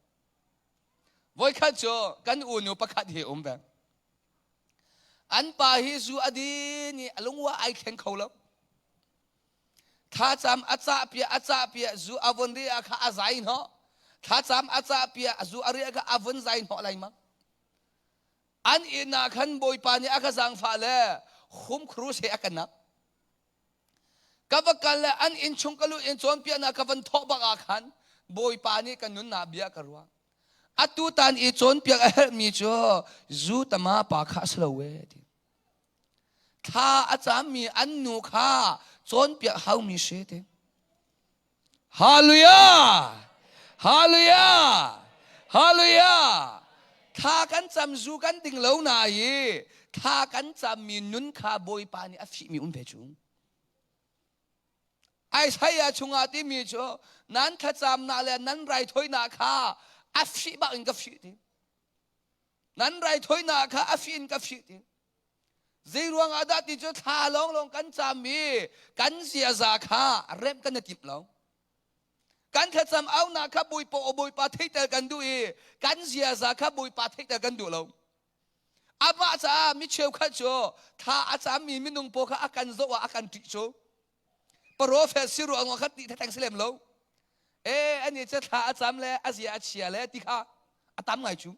Voikhat cu kan unu pakhat hi um ve. An pa hi zu a din i a lungwa ai thleng kho lo. Thlacam a cah piah a cah piah zu a vun ri ah kha a zai hnawh. Thlacam a cah piah zu a riah kha a vun zai hnawh lengmang. An inn ah khan Bawipa nih a ka zaangfah le hum krus he a ka nak. Ka va kal le an inn chung ka luh in cawnpiaknak ka van thawh bak ah khan Bawipa nih ka nunnak bia ka ruah. Atu tan i cawnpiak a herhmi cu zu tama pa kha a si lo e ti. Thla a cammi an nu kha cawnpiak haumi si ti. Hallelujah! Hallelujah! Hallelujah! Thla kan cam zu kan ding lo na i thla kan cammi nun kha Bawipa nih a fihmi um ve cu. Isaiah chungah timi cu nan thlacamnak le nan raithawinak kha a fih bak in ka fih ti. Nan raithawinak kha a fih in ka fih ti. Zei ruangah dah ti cu thla lawnglawng kan cam i kan ziaza kha remh kan i timh lo. Kan thlacam aunak kha Bawipa aw Bawipa theihter kan duh i kan ziaza kha Bawipa theihter kan duh lo. Amah caah mi cheukhat cu thla a cammi minung pawl kha a kan zoh ah a kan ṭih cu. Profet si ruang kha ti theng si lem lo. E ani cu thla a cam le a zia a chia le ti kha a tam ngai cu.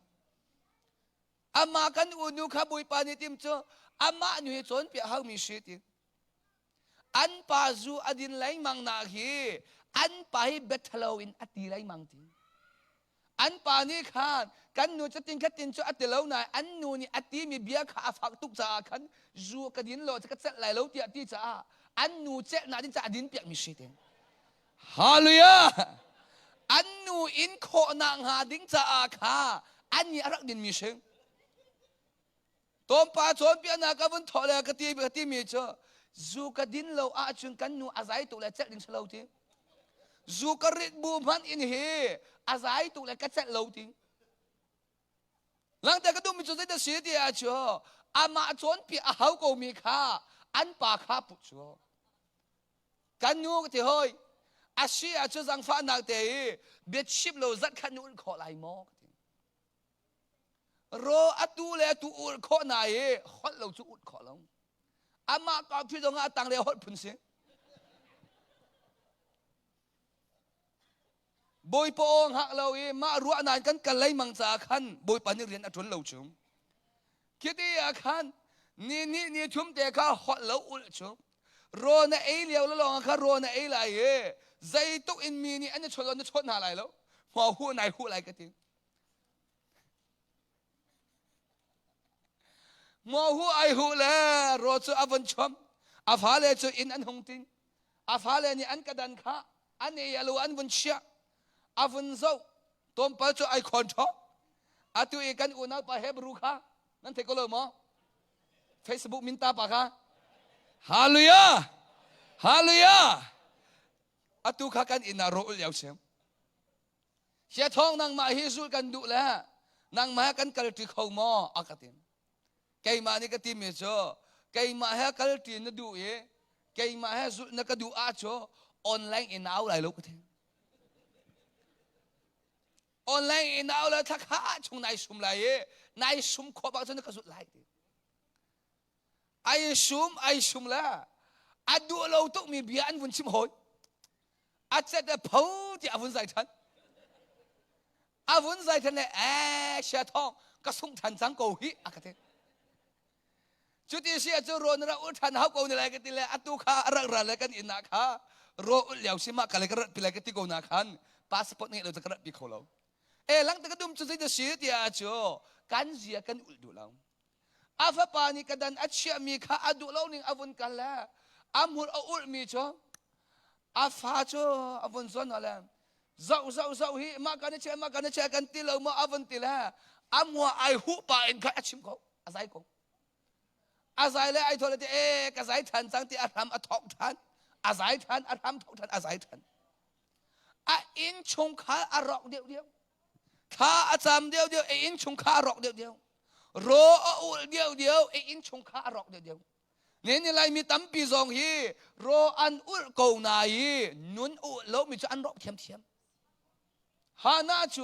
Amah kan unu kha Bawipa nih tim cu amah nu hi cawnpiak haumi si ti. An pa zu a din lengmang nak hi an pa hi biathalo in a ti lengmang ti. An pa nih khan kan nu cu tin khat tin cu a ti lo nain an nu nih a timi bia kha a fak tuk caah khan zu ka din lo ka celh lai lo tiah ti caah an nu celhnak ding caah a din piakmi si ti. Hallelujah! An nu in khawhnak hnga ding caah kha an nih a rak dinmi si. Tawmpa cawnpiaknak ka vun thawh le ka ti ka timi cu zu ka din lo ahcun kan nu a zai tuk le celh ding si lo ti. Zu ka rit bu hmanh in hi a zai tuk le ka celh lo ti. Langte ka duhmi cu zeidah si ti ah cu amah cawnpiak a hau komi kha an pa kha puh cu. Kan nu ka ti hoi a si ahcun zangfahnak te i biachim lo zat khat na ulh khawh lai maw ka ti. Ro atu le atu ulh khawh na i holh lo cu ulh khawh lo. Amah coffee zong ah a tang le holh phun si. Bawipa aw hngak lo i mah ruah nain kan kal lengmang caah khan Bawipa nih rian a ṭuan lo cu. Khiti ah khan ni nih ni thum te kha holh lo ulh cu. Raw na ei lio le lawng kha raw na ei lai i zeituk in mi nih an i chawt na chawt hna lai lo. Hma hu nai hu lai ka ti. Hma hu ai hu le raw cu a vun chom. A fale cu inn an hung ting. A fale nih an ka dan kha an ei a lo an vun chiah. A vun zoh. Tawmpal cu ai khawn ṭhawk. Atu i kan unau pa Hebrew kha nan thei ko lo maw? Facebook min ta pa kha. Hallelujah! Hallelujah! Atu kha kan inn ah ro ul lio si. Sia thawng nangmah hi zul kan duh le nangmah he kan kalṭi kho maw? A ka ti. Keimah nih ka timi cu keimah he kalṭi na duh i keimah he zulh na ka duh ah cu online in na au lai lo ka ti. Online in na au lai thla kha chung nai sum lai i nai sum khawh bak cun na ka zulh lai ti. Ai sum ai sum le a duh lo tukmi bia an vun chim hawi. A cet le pho tiah a vun zai ṭhan. A vun zai than le ee sia thong ka sung than cang ko hi a ka ti. Cuti si cu rawn ra ul than hau ko ne lai ka ti le atu kha a rak ra le kan inn ah kha ro ul liao si ma ka le ka rat pi lai ka ti ko na khan passport ngeih lo cu ka rat pi kho lo. E lang te ka dum cu zei da si tiah cu kan zia kan ul duh lo. A fapa nih ka dan a chiahmi kha a duh lo ning a vun kal le a hmur a ulhmi cu a fa cu a vun zawn le zoh zoh zoh hi mah kan i chiah mah kan i chiah kan ti lo maw a vun ti le a mua ai huh pa in kha a chim ko a zai ko a zai le ai thawh le ti e ka zai than cang ti a hram a thawk than a zai than a hram thawk than a zai than a inn chungkhar a rawk deuh deuh thla a cam deuh deuh a inn chungkhar a rawk deuh deuh ro a ul deuh deuh a inn chungkhar a rawk deuh deuh ne ni laimi tampi zong hi ro an ulh ko na i nun ulh lomi cu an rawk thiamthiam Hana cu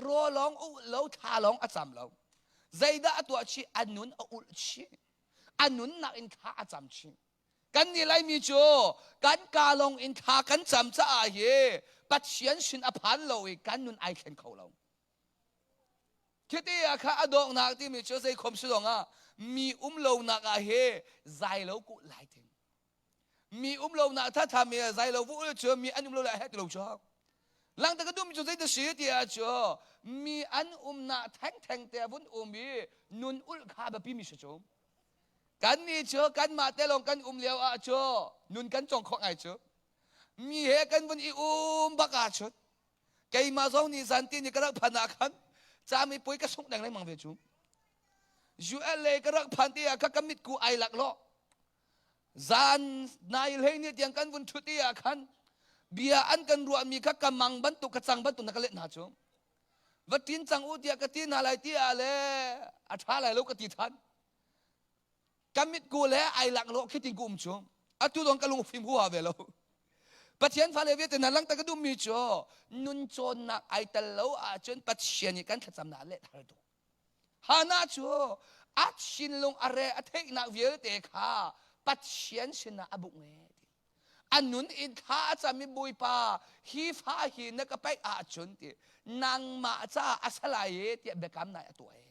ro lawng ulh lo thla lawng a cam lo zeidah a tuah chih a nun a ulh chih a nunnak in thla a cam chih Kan nih Laimi cu kan ka lawng in thla kan cam caah hi Pathian sin a phan lo i kan nun ai thlen kho lo. Khiti ah kha a dawknak timi cu zei khom si zong ah mi um lonak ah hi zai lo ku lai ting. Mi um lonak thatha mi zai lo vu cu mi an um lo lai he ti lo cu. Langta ka dum cu zei da si ti ah cu mi an umnak theng theng te vun um i nun ul kha biapi mi si cu. Kannih cu kanmah te lawng kan um lio ah cu nun kan cawng khawh ngai cu. Mi he kan vun i um bak ahcun keimah zong nih zanti ni ka rak phan ah khan cami puai ka sungh deng lengmang ve cu. ULA ka rak phan ti ah kha ka mitku ai lak lo. Zan nai hlei ni tiang kan vun thut i ah khan bia an kan ruahmi kha ka mang bantuk ka cang bantuk na ka let hna cu. Va tin cang u tiah ka ti hna lai ti ah le a ṭha lai lo ka ti ṭhan. Ka mitku le ai lak lo khi tin ku um cu. Atu dong ka lung fim huha ve lo. Pathian fale vialte hna langta ka duhmi cu nun cawnnak ai tel lo ahcun Pathian nih kan thlacamnak a let har tuk. Hannah cu a thinlung a re a theihnak vialte kha Pathian sinah a bungh e. A nun in thla a cam i Bawipa hi fa hi na ka paih ahcun ti nangmah caah a salai e tiah biakam nai a tuah e.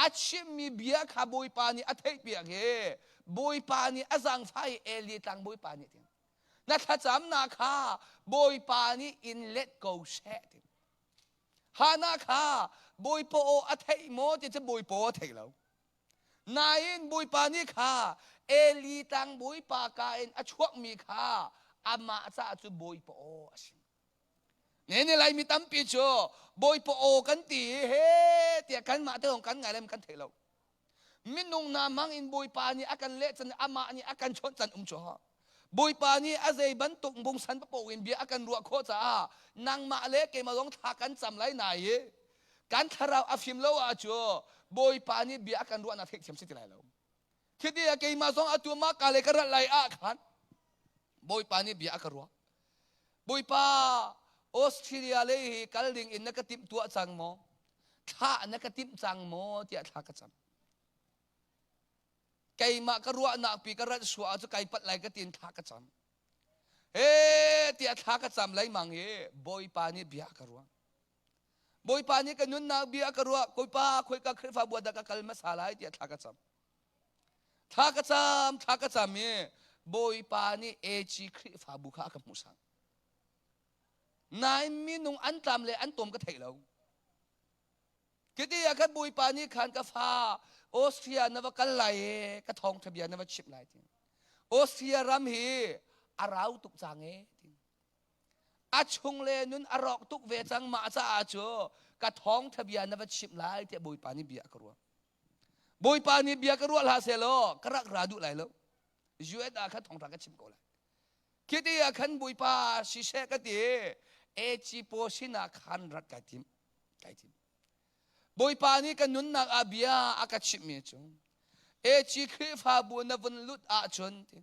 A chimmi bia kha Bawipa nih a theihpiak i Bawipa nih a zaangfah i Eli tlang Bawipa nih ti na thlacamnak kha Bawipa nih in let ko seh ti Hannah kha Bawipa aw a theih maw ti cu Bawipa aw a thei lo. Nain Bawipa nih kha Eli tlang Bawipa ka in a chuakmi kha amah caah cu Bawipa aw a si. Ne ni Laimi tampi cu Bawipa aw kan ti i he tiah kanmah te lawng kan ngai lem kan thei lo. Minung hna hmang in Bawipa nih a kan leh can amah nih a kan chawnh can um cu ha. Bawipa nih a zei bantuk bungsan papoh in bia a kan ruah khawh caah nangmah le keimah zong thla kan cam lai na i kan thlarau a fim lo ahcun Bawipa nih bia a kan ruahnak theihthiam si ti lai lo. Khiti ah keimah zong atu mah ka le ka rat lai ah khan Bawipa nih bia a ka ruah. Bawipa Australia lei hi kal ding in na ka timh tuah cang maw? Thlah na ka timh cang maw tiah thla ka cam. Keimah ka ruahnak pi ka rat suah cu kai pat lai ka tin thla ka cam. He tiah thla ka cam lengmang i Bawipa nih bia ka ruah. Bawipa nih ka nunnak bia ka ruah, Bawipa khoika Khrihfabu ah dah ka kal hmasa lai tiah thla ka cam. Thla ka cam, thla ka cam i Bawipa nih AG Khrihfabu kha a ka hmuhsak. Nain minung an tlam le an tom ka theih lo. Khi ah khan Bawipa nih khan ka fa Austria na va kal lai i ka thawngṭha bia na va chimh lai ti. Austria ram hi a rau tuk cang e ti. A chung le nun a rawk tuk ve cang mah caah cu ka thawngṭha bia na va chimh lai tiah Bawipa nih bia a ka ruah. Bawipa nih bia ka ruah hlah sehlaw ka rak ra duh lai lo. US ah khan thawngṭha ka chim ko lai. Khi ti ah khan Bawipa siseh ka ti Echipo sinah khan rat kai tim. Kai tim. Bawipa nih ka nunnak ah bia a ka chimhmi cu Echi Khrihfabu na vun lut ahcun ti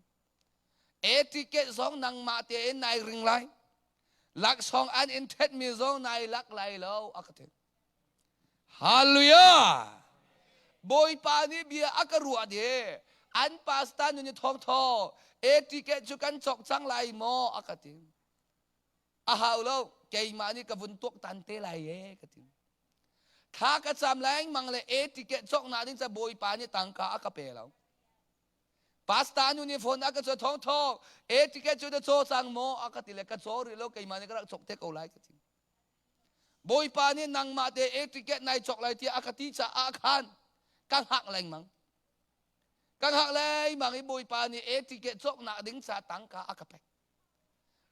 Etiket zong nangmah tein nai ring lai. Laksawng an in ṭhetmi zong nai lak lai lo a ka ti. Hallelujah! Bawipa nih bia a ka ruah de. An pastor nun i thawng thaw etiket cu kan cawk cang lai maw a ka ti. A hau lo, keimah nih ka vun tuaktan te lai e ka ti. Thla ka cam lengmang le e ticket cawknak ding ca Bawipa nih tangka a ka pe lo. Pastor nu nih phone a ka caw thong thong e ticket cu na caw cang maw a ka ti le ka caw rih lo keimah nih ka rak cawk te ko lai ka ti. Bawipa nih nangmah te e ticket nai cawk lai tiah a ka ti caah khan ka hngak lengmang. Ka hngak lengmang i Bawipa nih e ticket cawknak ding ca tangka a ka pek.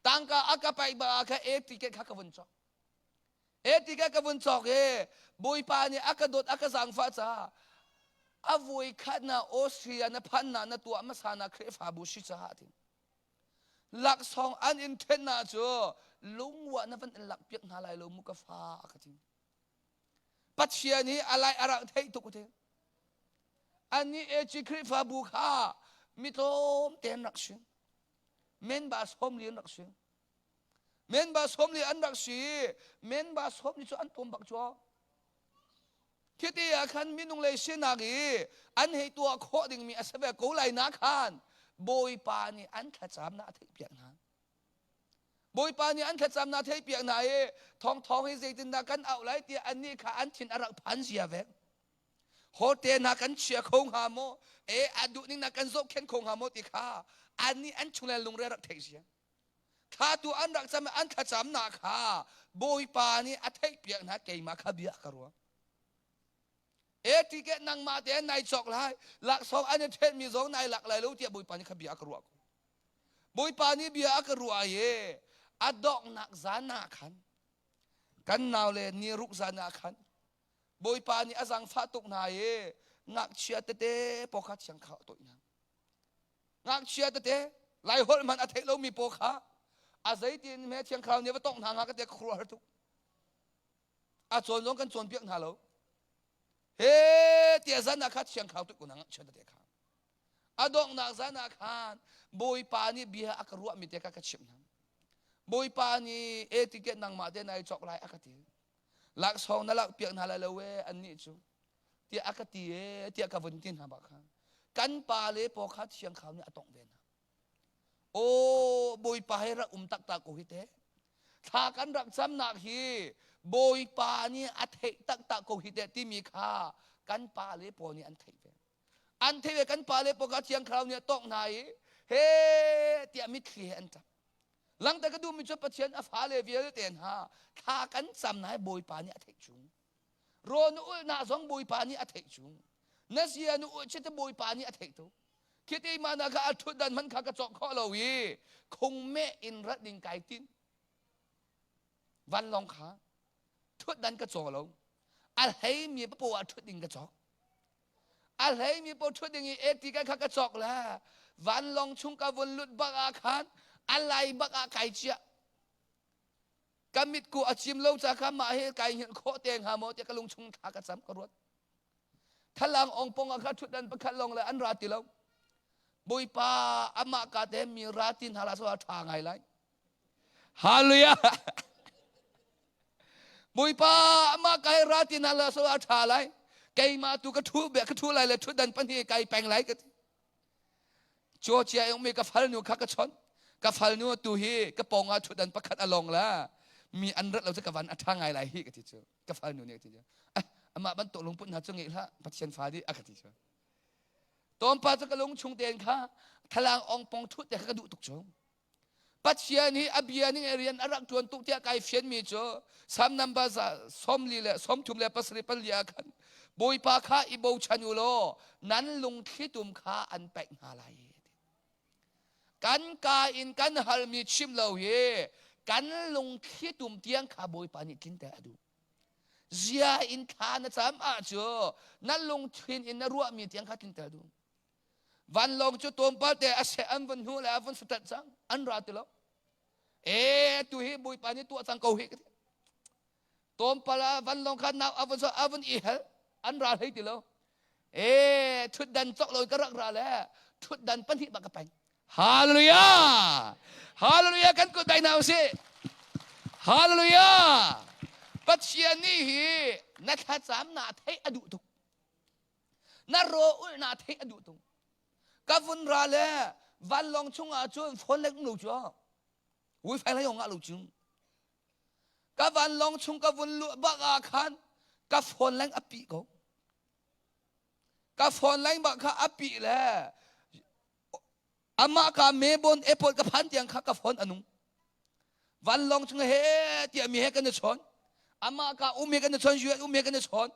Tangka a ka pek bak ah khan e ticket kha ka vun cawk. E ticket ka vun cawk i Bawipa nih a ka dawt a ka zaangfah caah a voi khat na Austria na phan na na tuah hmasa na Khrihfabu si caah ti. Laksawng an in ṭhen na cu lungwa na van in lak piak hna lai lo mu ka fa a ka ti. Pathian hi a lai a rak theih tuk te. Annih AG Khrihfabu kha mi tlawm te an rak si. Menba 40 an rak si. Menba 40 an rak si. Menba 40 cu an tlawm bak cu. Khiti ah khan minung lei sinak i an hei tuah khawh dingmi a si ve ko lai na khan Bawipa nih an thlacamnak a theihpiak hna. Bawipa nih an thlacamnak theihpiak hna i thawngthawng hi zeitindah kan auh lai tiah annih kha an thin a rak phan zia ve. Hote hna kan chia kho hnga maw? E a duh ning na kan zohkhenh kho hnga maw ti kha annih an chunglei lungre rak theih zia. Thla tu an rak cam an thlacamnak kha Bawipa nih a theihpiak hna keimah kha bia ka ruah. E tiket nangmah te nai cawk lai laksawng an i ṭhenmi zong nai lak lai lo tiah Bawipa nih kha bia ka ruah ko. Bawipa nih bia a ka ruah i a donghnak zan ah khan kan naule ni ruk zan ah khan Bawipa nih a zaangfah tuk hna i ngakchia tete paw kha thiang kha a toih hna. Ngakchia tete Laiholh hmanh a theih lomi paw kha a zeitin hme thiang thlarau nih a va tongh hna hnga ka ti ka khuaruahhar tuk. A cawn zong kan cawnpiak hna lo. He tiah zan ah kha thiang thlarau tuk ko hna ngakchia tete kha. A donghnak zan ah khan Bawipa nih bia a ka ruahmi te kha ka chimh hna. Bawipa nih e tiket nangmah te nai cawk lai a ka ti. Laksawng na lak piak hna lai lo e annih cu tiah a ka ti e tiah ka vun ti hna bak kha. Kan pa le paw kha thiang khau nih a tongh ve hna. Aw Bawipa he rak um taktak ko hi te. Thla kan rak camnak hi Bawipa nih a theih taktak ko hi te timi kha kan pa le pawl nih an theih ve. An theih ve kan pa le pawl kha Thiang Thlarau nih a tawk hna i he tiah mitthli he an ṭap. Langter ka duhmi cu Pathian a fale vialte hna thla kan cam na hi Bawipa nih a theih chung. Rawl na ulhnak zong Bawipa nih a theih chung. Na zia na ulh chit Bawipa nih a theih tuk. Khiti mah na kha a ṭhutdan hmanh kha ka cawk khawh lo i khungmeh in rat ding kai tin. Vanlawng kha ṭhutdan ka caw lo. A hleimi papoh ah ṭhut ding ka cawk. A hleimi paoh ṭhut ding i eti kan kha ka cawk le vanlawng chung ka vun lut bak ah khan a lai bak ah kai chiah. Ka mitku a cim lo ca kha mah hi kai hngilh khawh te hnga maw tiah ka lung chung thla ka cam ka ruat. Thalang ongpong ah kha ṭhutdan pakhat lawng le an ra ti lo. Bawipa amah ka te mi ra ti hna la so a ṭha ngai lai. Hallelujah. Bawipa amah ka ra ti hna la so a ṭha lai. Keimah tu ka ṭhu ka ṭhu lai le ṭhutdan pahnih kai peng lai ka ti. Georgia i ummi ka falnu kha ka chawnh. Ka falnu tu hi ka pawng ah ṭhutdan pakhat a lawng la. Mi an rat lo cu ka van a ṭha ngai lai hi ka ti cu. Ka falnu nih a ti cu. Eh, amah bantuk lungput hna cu ngeih hlah, Pathian fa dih a ka ti cu. Tawmpa cu ka lung chung tein kha thlalang ongpong ṭhut te kha ka duh tuk cu. Pathian hi a bia ning rian a rak ṭuan tuk tiah kai fianmi cu Salm number 34 ah khan Bawipa kha i bochan u law nan lungthlitum kha an pek hna lai. Kan ka in kan halmi chim lo hi kan lungthlitum tiang kha Bawipa nih tlinter a duh. Zia in thla na cam ahcu na lungthin in na ruahmi tiang kha tlinter duh. Vanlawng cu tlawmpal te a seh an vun hnu le a vun satat cang an ra ti lo. E tu hi Bawipa nih tuah cang ko hi ka ti. Tlawmpal ah vanlawng kha nau a vun so a vun i hel an ra hlei ti lo. E thutdan cok lo ka rak ra le thutdan pahnih bak ka peng. Hallelujah! Hallelujah kan kut dai hna usih. Hallelujah! Pathian nih hi na thlacam na theih a duh tuk. Na raw ulh na theih a duh tung. Ka vun ra le vanlawng chungah cun phone lek um lo cu. Wifi lai ngah lo cu. Ka vanlawng chung ka vun luh bak ah khan ka phone leng a pih ko. Ka phone leng bak kha a pih le amah ka Melbourne airport ka phan tiang kha ka phone a nung. Vanlawng chung he tiah mi he kan i chawn. Amah ka um he kan i chawn, US um he kan i chawn.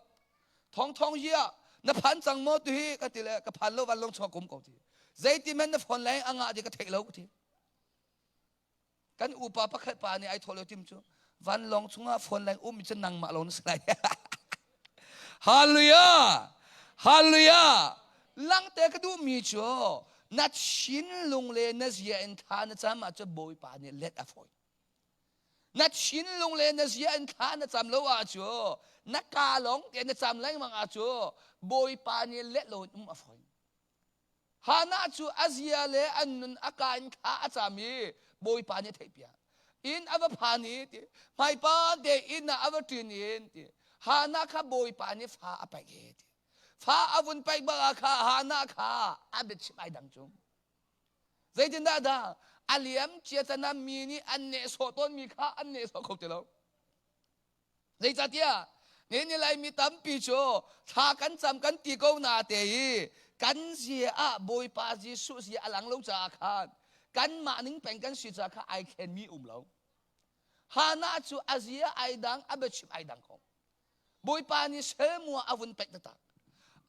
Thong thong hi ah na phan cang maw tu hi ka ti le ka phan lo vanlawng chung kum ko ti. Zeiti men na phone leng a ngah ti ka theih lo ka ti. Kan upa pakhat pa nih ai thawh lio tim cu vanlawng chungah phone leng um cu nangmah lo na si lai. Hallelujah! Hallelujah! Langte ka duhmi cu na thinlung le na zia in thla na cam ahcun Bawipa nih let a fawi. Na thinlung le na zia in thla na cam lo ahcun na ka lawng te na cam lengmang ahcun Bawipa nih let lo in um a fawi. Hannah cu a zia le an nun a ka in thla a cam i Bawipa nih a theihpiak. Inn a va phan i ti hmaipa te inn ah a va ṭin in ti Hannah kha Bawipa nih fa a paih e ti. Fa a vun paih bak ah kha Hannah kha a biachim ai dang cu. Zeitindah dah a liam cia can ah mi nih an nehsawh tawnmi kha an nehsawh kho ti lo. Zeicahtiah nihin Laimi tampi cu thla kan cam kan ti ko na te i kan zia ah Bawipa Jesuh zia a lang lo caah khan kanmah ning peng kan si caah kha ai thlenmi um lo. Hannah cu a zia ai dang, a biachim ai dang ko. Bawipa nih selmua a vun paih taktak.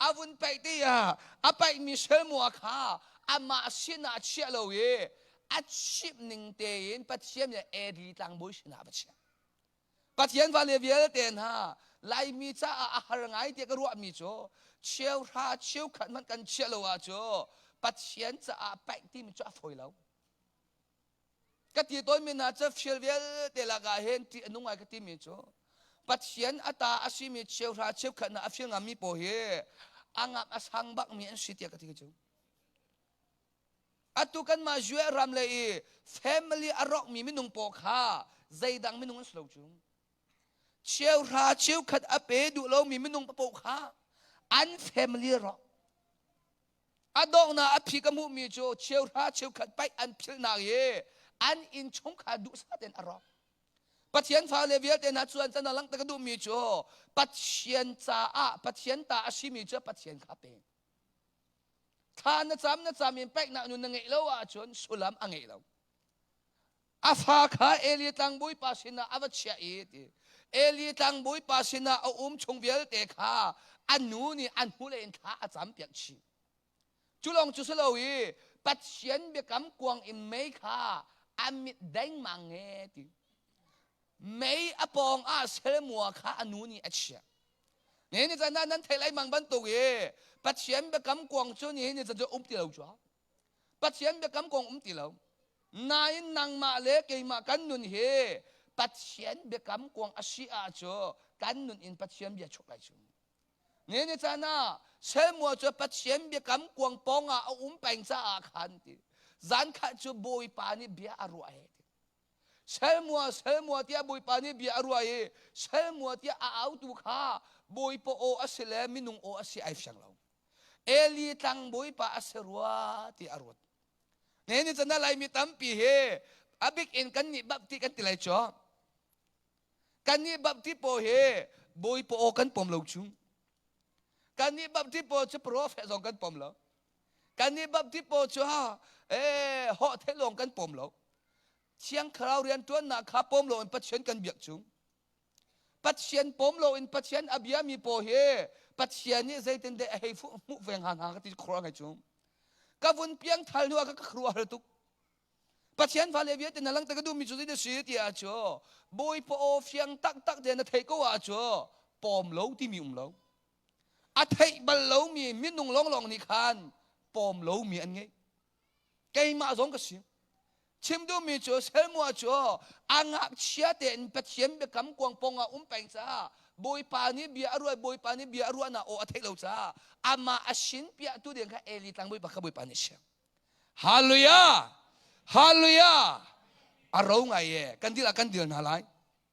A vun paih ti ah a paihmi selmua kha amah sinah chiah lo i a chimh ning tein Pathian nih Eli tlangbawi sinah a va chiah. Pathian fale vialte hna Laimi caah a har ngai tiah ka ruahmi cu cheuhra cheukhat hmanh kan chiah lo ahcun Pathian caah paih timi cu a fawi lo. Ka ti tawnmi hna cu fial vialte lakah hin ṭih a nung ngai ka timi cu Pathian a ta a simi cheuhra cheukhat hna a fil ngammi pawl hi a ngam a sang bakmi an si tiah ka ti cu. Atu kanmah US ram le i family a rawkmi minung pawl kha zeidang minung an si lo cu. Cheuhra cheukhat a pe duh lomi minung paoh kha an family rawk. A donghnak a phi ka hmuhmi cu cheuhra cheukhat paih an philhnak i an innchungkhar duhsah tein a rawk. Pathian fale vialte hna cuan can langhter ka duhmi cu Pathian caah Pathian ta a simi cu Pathian kha pe. Thla na cam na cam in paihnak nun na ngeih lo ahcun sullam a ngei lo. A fa kha Eli tlangbawipa sinah a va chiah i ti. Eli tlangbawipa sinah a um chung vialte kha a nu nih a hnulei in thla a campiak chih. Cu lawng cu si lo i Pathian biakam kuang in mei kha a mit dengmang e ti. Mei a pawng ah selmua kha a nu nih a chiah. Nihin ni caan ah nan theih lengmang bantuk i Pathian biakam kuang cu nihin ni caan cu um ti lo cu. Pathian biakam kuang um ti lo. Nain nangmah le keimah kan nun hi Pathian biakam kuang a si ah cu kan nun in Pathian bia chuak lai cu. Nihin ni caan ah selmua cu Pathian biakam kuang pawng ah a um peng caah khan ti. Zan khat cu Bawipa nih bia a ruah he ti. Selmua selmua tiah Bawipa nih bia a ruah i selmua tiah a autu kha Bawipa aw a si le minung aw a si ai fiang lo. Eli tlang Bawipa a si rua ti a ruat. Ne ni chan Laimi tampi hi a bik in kan nih bapti kan ti lai cu. Kan nih bapti paw hi Bawipa aw kan pom lo chung. Kan nih bapti paw cu prophet zong kan pom lo. Kan nih bapti paw cu ha eh hawh the lawng kan pom lo. Thiang Thlarau rianṭuannak kha pom loin Pathian kan biak chung. Pathian pom loin Pathian a biami paw hi Pathian nih zeitindah a hei hmuh ve hnga hna ka ti khuaruah ngai chung. Ka vun piang thal hnu ah ka khuaruah har tuk. Pathian fale vialte na langter ka duhmi cu zei si ti ah cu Bawipa aw fiang taktak te na theih ko ah cu pawm lo timi um lo. A theih bal lomi minung lawnglawng nih khan pawm lomi an ngei. Keimah zong ka si. Chim duhmi cu Selmua cu a ngakchia tein Pathian biakam kuang pawng ah um peng caah Bawipa nih bia a ruah Bawipa nih bia a ruahnak aw a theih lo caah amah a sin piahtu ding kha Eli tlang Bawipa kha Bawipa nih a siang. Hallelujah! Hallelujah! A ro ngai e. Kan dil ah kan dil hna lai.